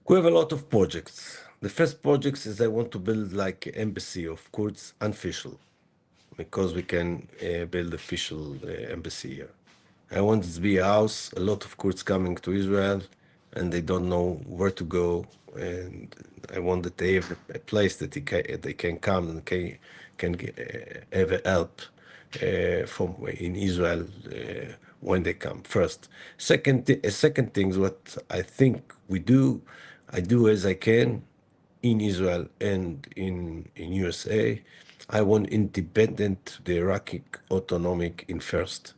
We have a lot of projects. The first project is I want to build like embassy of Kurds unofficial, because we can uh, build official uh, embassy here. I want it to be a house, a lot of Kurds coming to Israel and they don't know where to go. And I want that they have a place that they can, they can come and can, can uh, have a help uh, from in Israel uh, when they come first. Second, th- a second thing is what I think we do, I do as I can in Israel and in, in U S A. I want independent, the Iraqi autonomic in first.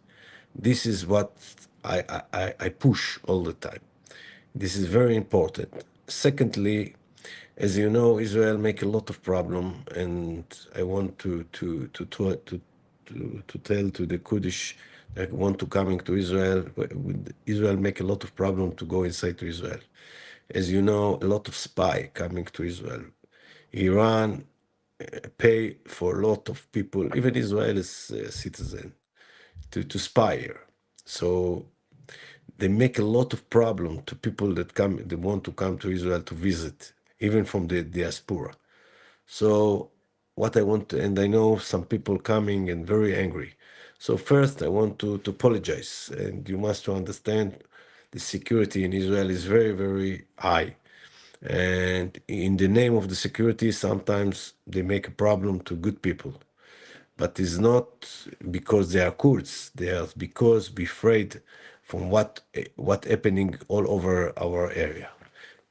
This is what I, I, I- I push all the time. This is very important. Secondly, as you know, Israel make a lot of problem, and I want to to to to to, to, to tell to the Kurdish that want to coming to Israel. Israel make a lot of problem to go inside to Israel. As you know, a lot of spy coming to Israel. Iran uh, pay for a lot of people, even Israeli uh, citizen, to, to spy here. So they make a lot of problem to people that come, they want to come to Israel to visit, even from the diaspora. So what I want, and I know some people coming and very angry. So first, I want to, to apologize, and you must to understand the security in Israel is very, very high. And in the name of the security, sometimes they make a problem to good people. But it's not because they are Kurds. They are because we afraid from what what happening all over our area.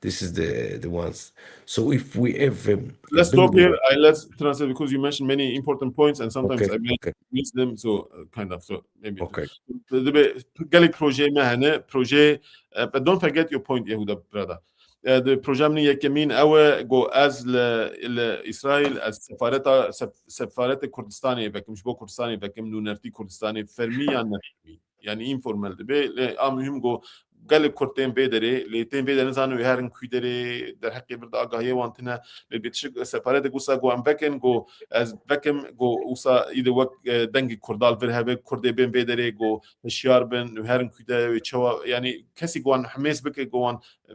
This is the the ones. So if we have um, Let's build stop here. I, let's translate because you mentioned many important points and sometimes Okay, I may okay. miss them. So uh, kind of. So maybe. Okay. Dibe gelek projeyê me hene. Proje, uh, but don't forget your point, Yehuda brother. Uh, the proje min yekemîn ew e, go ez li, li Îsraîl, ez sefareta sef, sefaretê Kurdistanê vekim, ji bo Kurdistanê vekim, nûnertî Kurdistanê, fermî yan ne fermî. Yani informal dibe. Lê a muhim go gelek Kurd tên vê derê, lê tên vê derê nizanin wê herin kû derê, derheqê vir de agahiyê wan tine. Lê bê tişik sefaretê go sa go em vekin, go ez vekim, go wisa î de wek e, dengê Kurda li vir hebe, Kurdê bên vê derê, go hişyar bin, wê herin kû de, wê çawa, yani kesî go wan himêz bike, go wan e,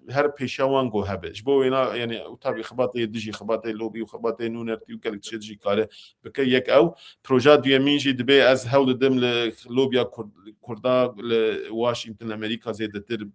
her pêşiya wan go hebe. Ji bo wêna, yani û tabî xebatê dijî, xebatê lobî û xebatê nûnertî û gelek tiştê dijî kare bike. Yek ew, proja duyemîn jî dibe ez hewl didim li lobiya Kurd, Kurda li Washington, li Amerîka zêdetir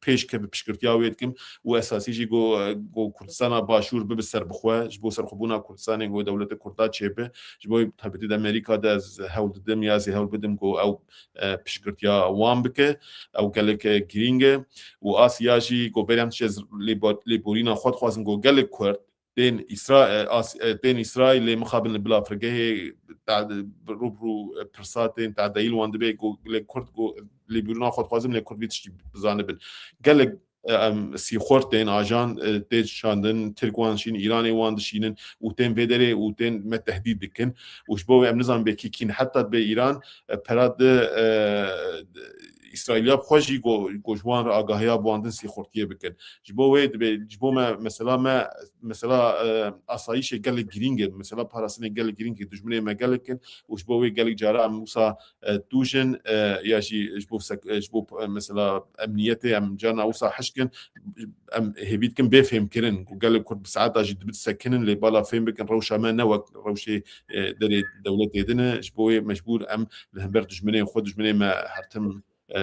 pêş keve piştgirtiya wê dikim û esasî jî go, go Kurdistana Başûr bibe serbixwe, ji bo serxwebûna Kurdistanê go dewletê Kurda çêbe, ji bo taybetî de Amerîka de ez hewl didim ya zî hewl bidim go ew e, piştgirtiya wan bike, ew gelek e, girîng e. Û Asya jî go berê em tiştê lêbo- lêborîna xwe dixwazin go gelek Kurd tên Îsra, e, As, e, tên Îsraîlê mixabin li bila firgehê te- rû bi rû e, pirsa tên tedeyî li wan dibe go lê Kurd go lêborîna xwe dixwazin lê Kurd vî tiştî bizanibin. Gelek e, em sîxor tên ajan e, tê şandin, Tirk wan dişînin, Îranê wan dişînin û tên vê derê û tên me tehdîd dikin. Û ji bo wê em nizanin bê kî kîn heta dibe Îran e, pera di e, Îsraîliya bi xwe jî go, go ji wan re agahiya bi wan din sîxurtiyê bikin. Ji bo wê dibe, ji bo me, mesela me, mesela, e, asayîşê gelek girîng e, mesela parastinê gelek girîng e, dijminê me gelek in û ji bo wê gelek cara em wisa, e, tûj in, e, ya jî ji bo sek-, e, ji bo, e, mesela emniyetê em carna wisa hişk in, em hêvî dikin bê fêmkirin ku gelek Kurd bi saeta jî dibit sekinin, lê bala fêm bikin rewşa me ne wek rewşê, e, derê dewletê din e. Ji bo wê mecbûr em li hember dijminê xwe, dijminê me her tim, e,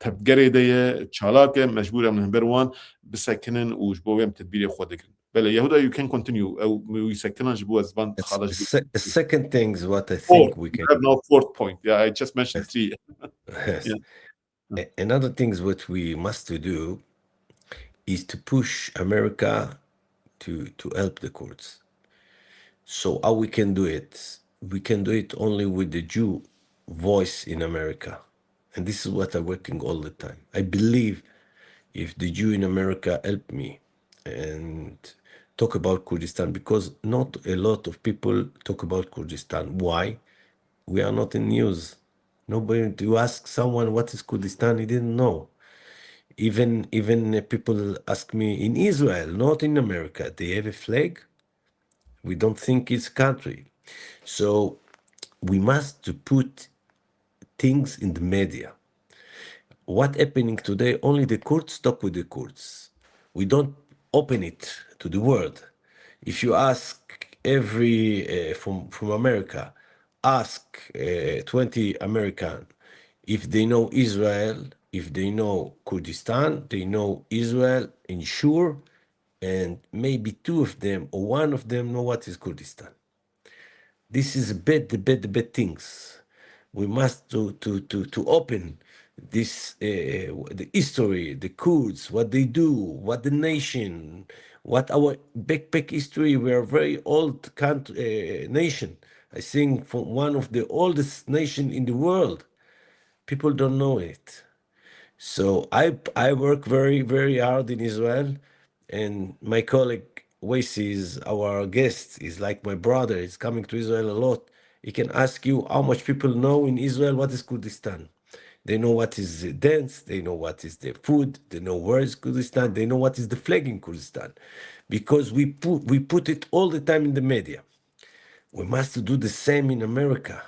tepgerê de ye, çalak e, mecbûr em li hember wan bisekinin û ji bo wê em tedbîrê xwe digirin. Belê, Yehuda, you can continue. Ew, wî sekinan ji bo ez van It's xala a ji se-, a second thing is what I four. think we You can have now fourth point. Yeah, I just mentioned Yes. three. Yes. Yeah. A- Another thing is what we must to do is to push America to to help the Kurds. So how we can do it? We can do it only with the Jew voice in America. And this is what I'm working all the time. I believe if the Jew in America help me and talk about Kurdistan, because not a lot of people talk about Kurdistan. Why? We are not in news. Nobody, you ask someone what is Kurdistan, he didn't know. Even even uh, people ask me in Israel, not in America, they have a flag. We don't think it's a country. So we must to put things in the media. What happening today? Only the Kurds talk with the Kurds. We don't open it to the world. If you ask every uh, from from America, ask uh, twenty American if they know Israel, if they know Kurdistan, they know Israel in sure, and maybe two of them or one of them know what is Kurdistan. This is bad, bad, bad things. We must to to to to open this uh, the history, the Kurds, what they do, what the nation, what our backpack history. We are very old country uh, nation. I think for one of the oldest nation in the world. People don't know it. So I I work very very hard in Israel, and my colleague Wacy is our guest. He's like my brother. He's coming to Israel a lot. He can ask you how much people know in Israel what is Kurdistan. They know what is the dance. They know what is the food. They know where is Kurdistan. They know what is the flag in Kurdistan, because we put we put it all the time in the media. We must do the same in America.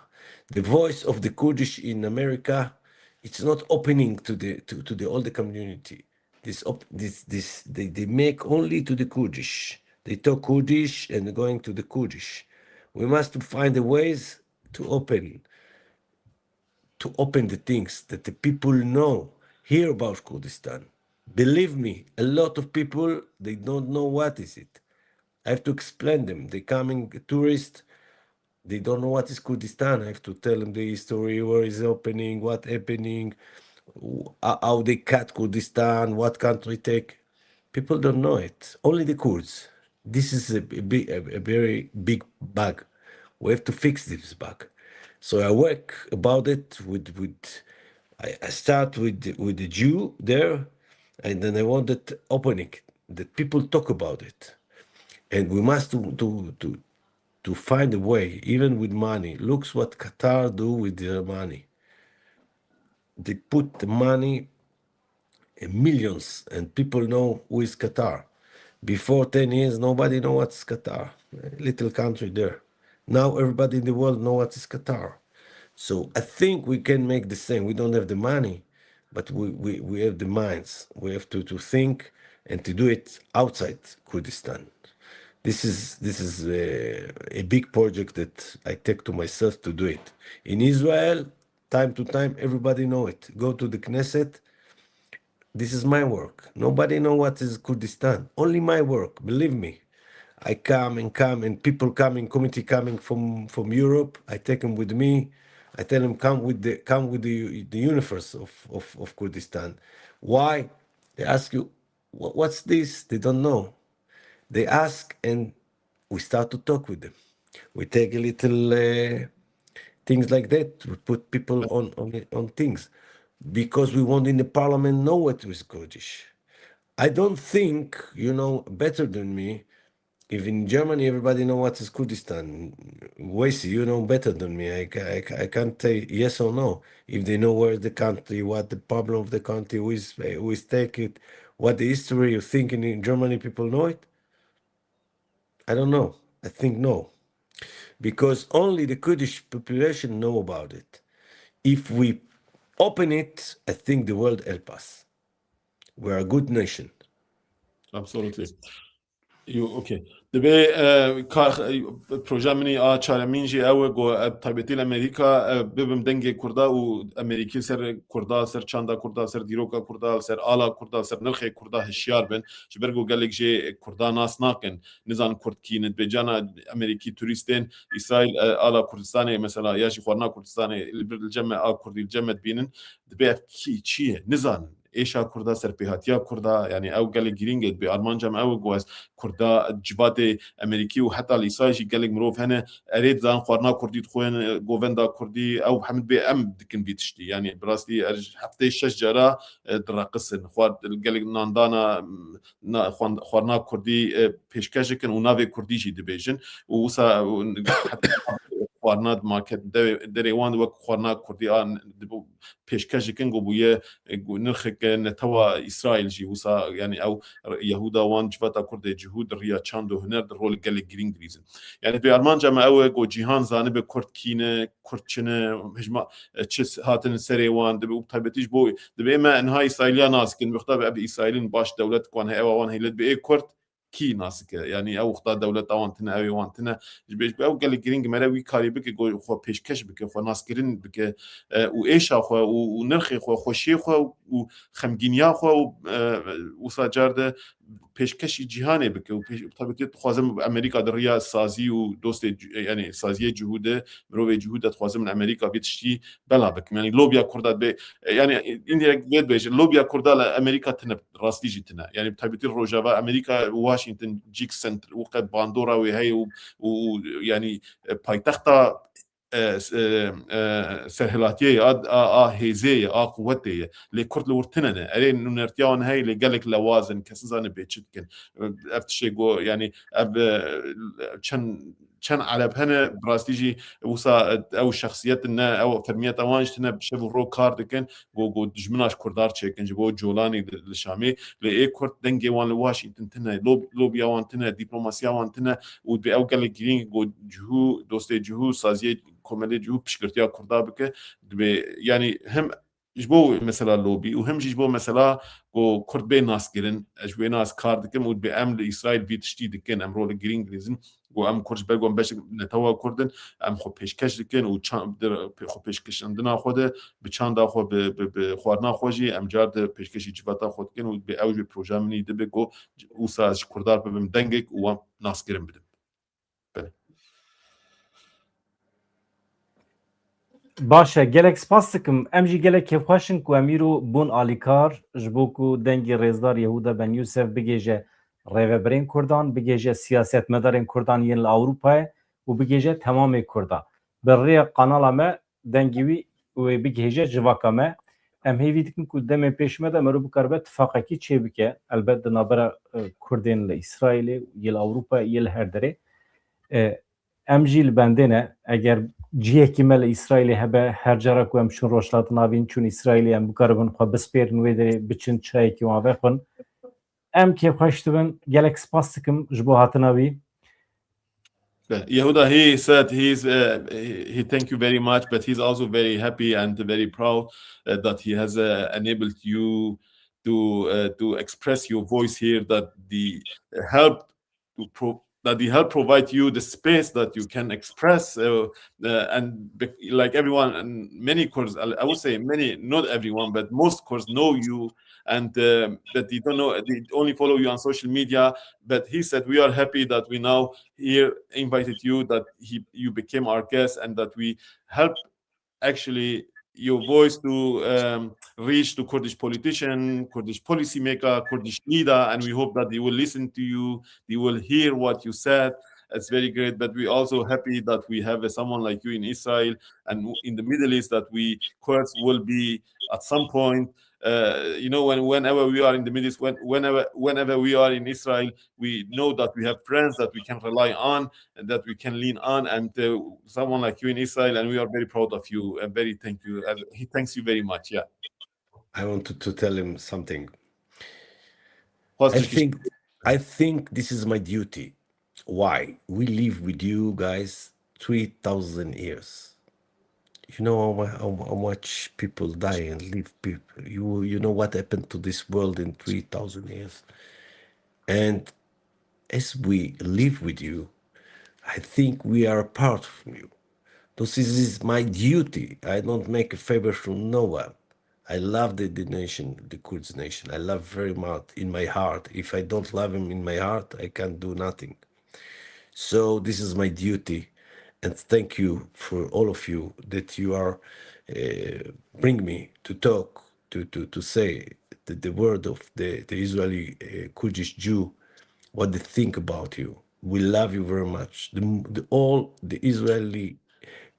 The voice of the Kurdish in America, it's not opening to the to, to the older community. This op, this this they, they make only to the Kurdish. They talk Kurdish and going to the Kurdish. We must find the ways to open to open the things that the people know, hear about Kurdistan. Believe me, a lot of people, they don't know what is it. I have to explain them. They coming tourist, they don't know what is Kurdistan. I have to tell them the history, where is opening, what happening, wh- how they cut Kurdistan, what country take. People don't know it. Only the Kurds. This is a, a, big, a, a very big bug. We have to fix this bug. So I work about it with with. I, I start with the- with the Jew there, and then I wanted opening that people talk about it, and we must to to to to find a way, even with money. Looks what Qatar do with their money. They put the money in millions, and people know who is Qatar. Before ten years, nobody know what's Qatar. A little country there. Now everybody in the world know what is Qatar. So I think we can make the same. We don't have the money, but we, we, we have the minds. We have to, to think and to do it outside Kurdistan. This is this is a, a big project that I take to myself to do it. In Israel, time to time, everybody know it. Go to the Knesset. This is my work. Nobody know what is Kurdistan. Only my work. Believe me. I come and come, and people coming, committee coming from from Europe. I take them with me. I tell them come with the come with the the universe of of, of Kurdistan. Why? They ask you, "Wha- what's this?" They don't know. They ask, and we start to talk with them. We take a little uh, things like that. We put people on on on things because we want in the parliament know what is Kurdish. I don't think you know better than me If in Germany everybody know what is Kurdistan, Wacy, you know better than me. I, ca- I, ca- I can't say yes or no. If they know where the country, what the problem of the country, who is, who is take it, what the history you think in, in Germany people know it? I don't know. I think no. Because only the Kurdish population know about it. If we open it, I think the world help us. We're a good nation. Absolutely. You okay. Dibê e, ka, e, proje min a çaremîn jî ew e, go e, taybetî li Amerîka e, bibim dengê Kurda û Amerîkî ser Kurda, ser çanda Kurda, ser dîroka Kurda, ser ala Kurda, ser nirxê Kurda hişyar bin. Ji ber ku gelek jê Kurda nas nakin, nizan Kurd kî ne. Dibê cana Amerîkî turîstên Îsraîl e, ala Kurdistanê mesela ya jî xwarina Kurdistanê li bir li cem me a Kurdî li cem me dibînin, dibê ev kî çi ye? Nizanin. Êşa Kurda, serpêhatiya Kurda, yani ew gelek girîng e, dibê armanca me ew e ku ez Kurda civatê Amerîkî û heta li Îsraîl jî gelek mirov hene, erê dizan xwarina Kurdî dixwin, govenda Kurdî, ew hemd bê em dikin vî tiştî. Yani bi rastî er hefteyê şeş cara e, direqisin. Xwar, gelek nandana na, xwan- xwarina Kurdî e, pêşkeş dikin û navê Kurdî jî dibêjin. Û wisa û heta xwarina di market de- derê wan wek xwarina Kurdî an dibû pêşkeş dikin ku bûye e, ku nirxeke netewa Îsraîl jî wisa, yani ew Yehuda wan civata Kurdê cihû di riya çand û huner di rolê gelek girîng dilîzin. Yani dibê armanca me ew e ku cîhan zanibe Kurd kî ne, Kurd çi ne, hejma e, çi s- hatin serê wan, dibê û taybetî ji bo dibê me niha Îsraîliya nas dikin, wexta be ev Îsraîlin baş dewlet ku wan heye, ewa wan heye, dibê ê Kurd kî nas dike. Yani ew wexta dewleta wan tine, ew ê wan tine. Ji ber, ji ber ew gelek girîng mere wî karî bike, go xwe pêşkeş bike, xwe naskirin bike e, û êşa xwe û, û nirxê xwe, xweşiyê xwe û xemgîniya xwe û e, wisa car de pêşkeşî cîhanê bike û pêş, tabii ki dixwazim Amerîka di riya sazî û dostê c- yani saziyê cihû de, mirovê cihû de dixwazim li Amerîka vê tiştî bela bikim. Yani lobiya Kurda be, yani indirekt vê dibêje, lobiya Kurda li Amerîka tine, rastî jî tine. Yani tabii ki Rojava Amerîka, Washington, Cik Center, û qet bandora wê heye û, û, û yani e, paytexta e, s- e, e, serhilatiyê ye, a, a, a hêzê ye, a quwetê ye. Lê Kurd li wir tine ne. Erê nûnertiya wan heye, lê gelek lewaz in, kes nizane bê çi dikin. Ev tiştê go, yani ev e, çend çend Ereb hene, bi rastî jî wisa e, ew şexsiyet ne, ew fermiyeta wan jî tine, bi şev û roj kar dikin, go, go dijmina ji Kurdan çêkin, ji bo Colanî li, li Şamê. Lê ê Kurd dengê wan li Washington tine, lob, lobiya wan tine, diplomasiya wan tine û dibê ew gelek girîng go cihû, dostê cihû, saziyê komelê cihû piştgirtiya Kurda bike. Dibê, yani hem ji bo mesela lobî û hem jî ji bo mesela ku Kurd bê naskirin, ez ji wê nas kar dikim û dibê em li Îsraîl vî tiştî dikin, em rolê girîng dilîzin. Ku em Kurd ji ber ku em beşek netewa Kurd in, em xwe pêşkeş dikin û çan- dir- xwe pêşkişandina xwe de bi çanda xwe, bi, bi, bi xwarina xwe jî em car de pêşkêşî civata xwe dikin û dibê ew jî projeya min î dibe ku wisa ez ji Kurdan bibim dengek û wan naskirin bidim. Belê. Baş e, gelek spas dikim. Em jî gelek kêfxweş in ku em îro bûn alîkar ji bo ku dengê rêzdar Yehuda Ben Yusef bigêje rêvebirên Kurdan, bigêje siyasetmedarên Kurdan yên li Ewropayê û bigêje temamê Kurda. Bi rêya kanala me dengê wî wê bigihêje civaka me. Em hêvî dikin ku demên pêş me de meriv bikaribe tifaqekî çêbike. Elbet di navbera e, Kurdên li Îsraîlê, yê li Ewropa, yê li her derê. E, Em jî li bendê ne. Eger cihekî me li Îsraîlê hebe, her cara ku em çûn Rojhilata Navîn, çûn Îsraîlê, em bikaribin xwe bispêrin wê derê, biçin çayekî wan vexwin. Em kêfxweş dibin. Gelek spas dikim ji bo hatina wî. Yehuda, he said he's uh, he, he thank you very much, but he's also very happy and very proud uh, that he has uh, enabled you to uh, to express your voice here. That the help to pro- that the help provide you the space that you can express uh, uh, and be- like everyone and many Kurds, I I would say many, not everyone, but most Kurds know you and uh, that they don't know, they only follow you on social media. But he said, we are happy that we now here invited you, that he, you became our guest, and that we help actually your voice to um, reach to Kurdish politician, Kurdish policymaker, Kurdish leader, and we hope that they will listen to you, they will hear what you said. It's very great, but we're also happy that we have uh, someone like you in Israel, and w- in the Middle East, that we Kurds will be at some point Uh, you know, when whenever we are in the Middle East, when, whenever whenever we are in Israel, we know that we have friends that we can rely on, that we can lean on, and uh, someone like you in Israel, and we are very proud of you and very thank you. And he thanks you very much. Yeah. I wanted to tell him something. Xwest I tu çi think I think this is my duty. Why? We live with you guys three thousand years. You know how, mu- how, how much people die and leave people. You you know what happened to this world in three thousand years. And as we live with you, I think we are a part of you. This is, is my duty. I don't make a favor to no one. I love the, the nation, the Kurds nation. I love very much in my heart. If I don't love him in my heart, I can't do nothing. So this is my duty, and thank you for all of you that you are uh, bring me to talk to to to say the, the word of the the Israeli uh, Kurdish Jew, what they think about you. We love you very much. The, the all the Israeli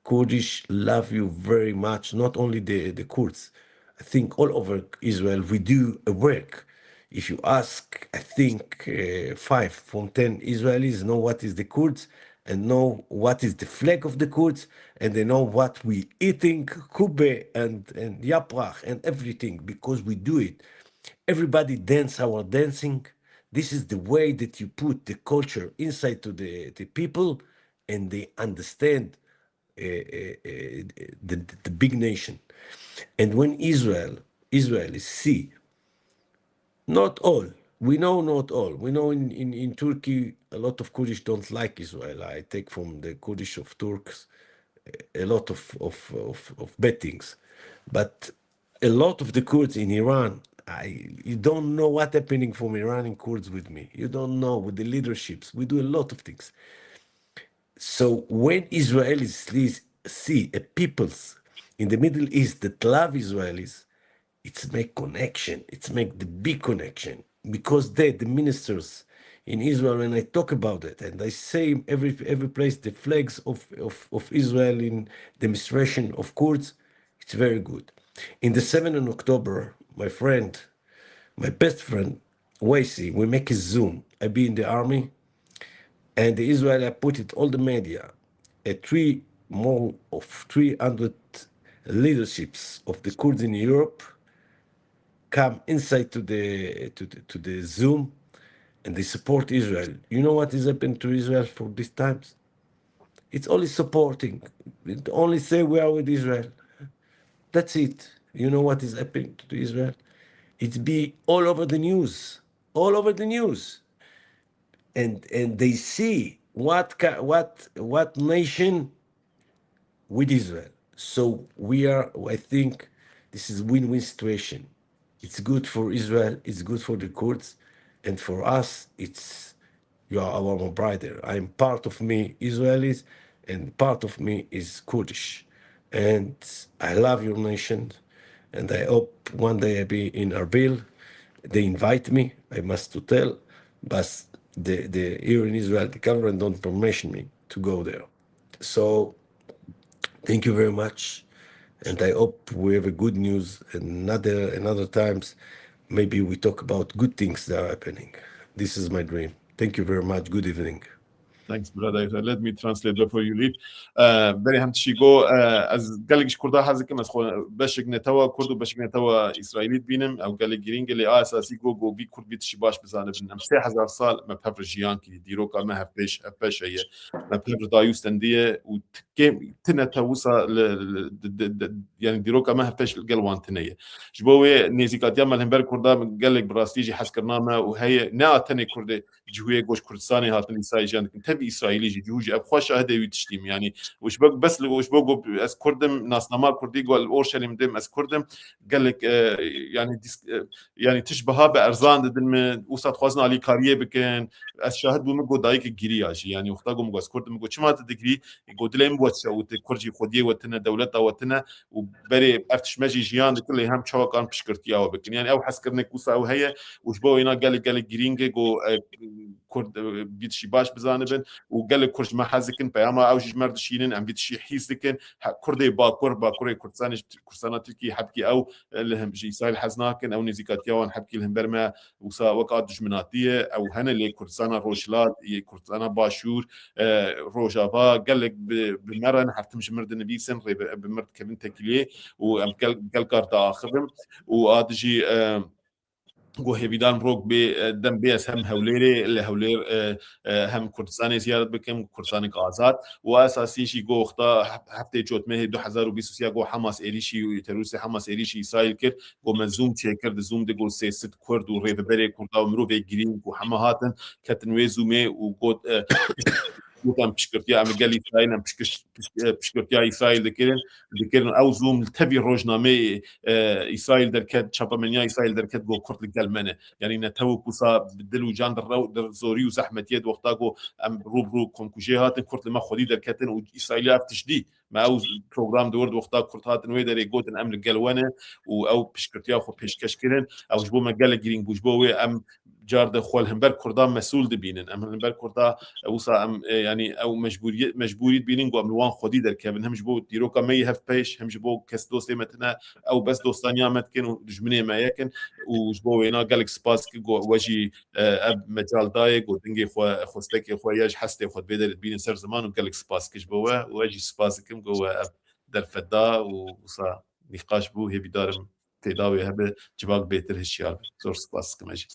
Kurdish love you very much. Not only the the Kurds, I think all over Israel we do a work. If you ask, I think uh, five from ten Israelis know what is the Kurds and know what is the flag of the Kurds, and they know what we eating, kubbe and and yaprach and everything, because we do it. Everybody dance our dancing. This is the way that you put the culture inside to the, the people, and they understand uh, uh, uh, the, the big nation. And when Israel, Israelis see, not all, we know not all. We know in, in, in Turkey, a lot of Kurdish don't like Israel. I take from the Kurdish of Turks a lot of, of, of, of bad things. But a lot of the Kurds in Iran, I, you don't know what happening from Iranian Kurds with me. You don't know with the leaderships. We do a lot of things. So when Israelis see, see a peoples in the Middle East that love Israelis, it's make connection. It's make the big connection because they, the ministers in Israel, when I talk about it and I say every every place the flags of, of, of Israel in demonstration of Kurds, it's very good. In the seventh of October, my friend, my best friend, Waisi, we make a Zoom. I be in the army, and the Israel I put it all the media. A three more of three hundred leaderships of the Kurds in Europe come inside to the to the, to the Zoom, and they support Israel. You know what is happened to Israel for these times? It's only supporting. It only say we are with Israel. That's it. You know what is happening to Israel? It's be all over the news, all over the news, and and they see what what what nation with Israel. So we are. I think this is win-win situation. It's good for Israel. It's good for the Kurds, and for us, it's you are our brother. I'm part of me Israelis, and part of me is Kurdish. And I love your nation, and I hope one day I be in Erbil. They invite me, I must to tell, but the, the here in Israel, the government don't permission me to go there. So thank you very much, and I hope we have a good news. Another another times, maybe we talk about good things that are happening. This is my dream. Thank you very much. Good evening. Thanks, brother. Let me translate before you leave. Uh, very hem tişî go, uh, ez gelek ji Kurda hez dikim, ez xwe beşek netewa Kurd û beşek netewa Îsraîlî dibînim. Ew gelek girîng e, lê a esasî go, go vî Kurd vî tişî baş bizanibin. Em sê hezar sal me bi hev re jiyan kirî. Dîroka me hevpêş, hevpêş heye. Me bi hev re dayû stendiye û kêm tine te wisa li, li, di, di, di, yani dîroka me hevpêş li gel wan tine ye. Ji bo wê nêzîkatiya me li hember Kurda gelek bi rastî jî hezkirina me û heye. Ne a tenê Kurdê cihûyê goş Kurdistanê hatin Îsraîlî jiyan dikin. Tevî Îsraîlî jî cihû jî ev xweş a hede wî tiştî min. Yani û ji bo bes li û ji bo go ez Kurd im, nasnama Kurdî go li Orşelîm dim ez Kurd im. Gelek e, yani disk, e, yani tişt biha bi erzan didin min. Wisa dixwazin alîkariyê bikin. Ez şahid bûm go dayikê giriya jî. Yani wexta go min go ez Kurd im go çima tu digirî? Go dilê min bi we çi wetişe û tu Kurd jî xwediyê we tine, dewleta we tine û berê ev tişt me jî jiyan dikin lê hem çawa karin piştgirtiya we bikin. Yani ew hezkirinek wisa ew heye û ji bo wêna gelek gelek girîng e go e, Kurd, e, vî tişî baş bizanibin û gelek Kurd ji me hez dikin, peyama ew jî ji me re dişînin, em vî tişî hîs dikin. He, Kurdê Bakur, Bakurê Kurdistanê ji Kurdistana Tirkiyê hebkî ew, e, li him ji Îsraîl hez nakin, ew nêzîkatiya wan hebkî li hember me wisa wek a dijminatî ye, ew hene lê Kurdistana Rojhilat, yê Kurdistana Başûr, e, Rojava, gelek bi, bi me re ne, her tim ji mir dinivîsin, rê bi, bi mir dikevin tekiliyê û em gel, gel kar diaxivin û a dijî, e, Go hêvîdar mirok bê, e, dem bê ez hem Hewlêrê, li Hewlêr, e, e, hem Kurdistanê ziyaret bikim, Kurdistanek azad. Û esasî jî go wexta hef-, heftê cotmehê du hezar û bîst û sê go Hamas êrîşî, terorîstê Hamas êrîşî Îsraîl kir, go me Zoom çêkir, di Zoom de go sê sed Kurd û rêveberê Kurda û mirovê girîng û heme hatin, ketin wê Zoomê û got, e, gotan piştgirtiya em li gel Îsraîl em piştgir-, pişt-, e, piştgirtiya Îsraîl dikirin, dikirin. Ew Zoom li tevî rojnameyê, e, Îsraîl derket, çapemeniya Îsraîl derket, got Kurd li gel me ne. Yanî netew wisa bi dil û can di rew-, di zorî û zehmetiyê di wexta ku em rû bi rû komkujê hatin, Kurd li me xwedî derketin û Îsraîlê ev tişt dî. Me ew program di wir di wexta Kurd hatin wê derê gotin em li gel we ne û ew piştgirtiya xwe pêşkeş kirin. Ew ji bo me gelek girîng bû. Ji bo wê em car di xwe li hember Kurdan mesûl dibînin. Em li hember Kurda, e, wisa em, e, yanî ew mecbûriyet, mecbûrî dibînin ku em li wan xwedî derkevin. Hem ji bo dîroka me yî hev pêş, hem ji bo kes dostê me tine, ew bes dostaniya me dikin û dijminê me yek in. Û ji bo wêna gelek spas ki go we jî, e, ev mecal dayê, go dengê xwe, xwestekê xwe ya ji hestê xwe vê derê dibînin ser ziman û gelek spas ki ji bo we. Û ez jî spas dikim ku we ev derfet da û wisa nîqaş bû, hêvîdarim têdawê hebe civak bêtir hişyar be. Zor spas dikim ez jî.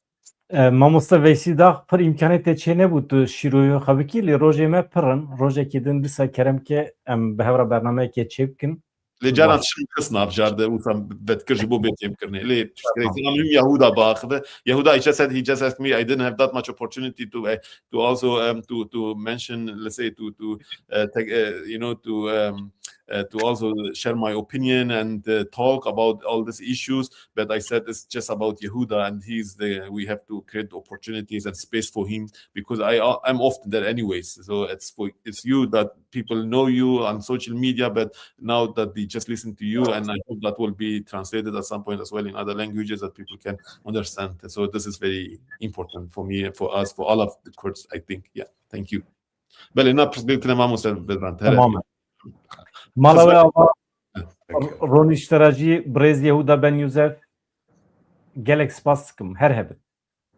E, Mamoste Veysî Dax, pir îmkanê te çê nebû tu şîroyê xwe bikî, lê rojê me pir in. Rojekê din dîsa kerem ke em bi hev re bernameyekê çê bikin. Lê caran tiştin xist nav jar de, wisa vedkir ji bo bê çêbkirinê. Lê tiştekî muhîm Yehuda biaxive. Yehuda, he just said, he just asked me, I didn't have that much opportunity to, uh, to also, um, to, to mention, let's say, to, to, uh, take, uh, you know, to, um, uh, to also share my opinion and, uh, talk about all these issues. But I said it's just about Yehuda, and he's the, we have to create opportunities and space for him because I, I'm often there anyways. So it's for, it's you that people know you on social media, but now that they just listen to you, and I hope that will be translated at some point as well in other languages that people can understand. So this is very important for me, for us, for all of the Kurds, I think. Yeah, thank you. Belê, na pirsgirêk tine Mamoste Bedran. Tamamen. Mala we ava. Ronî ji te re jî birêz Yehuda Ben Yusef. Gelek spas dikim. Her hebin.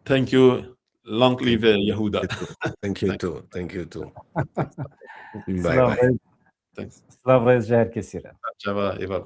Thank you. Long live, uh, Yehuda. Thank you too. Thank you too. Bye bye. Thanks. Silav rêz ji her kesî re. Çava, eyvallah.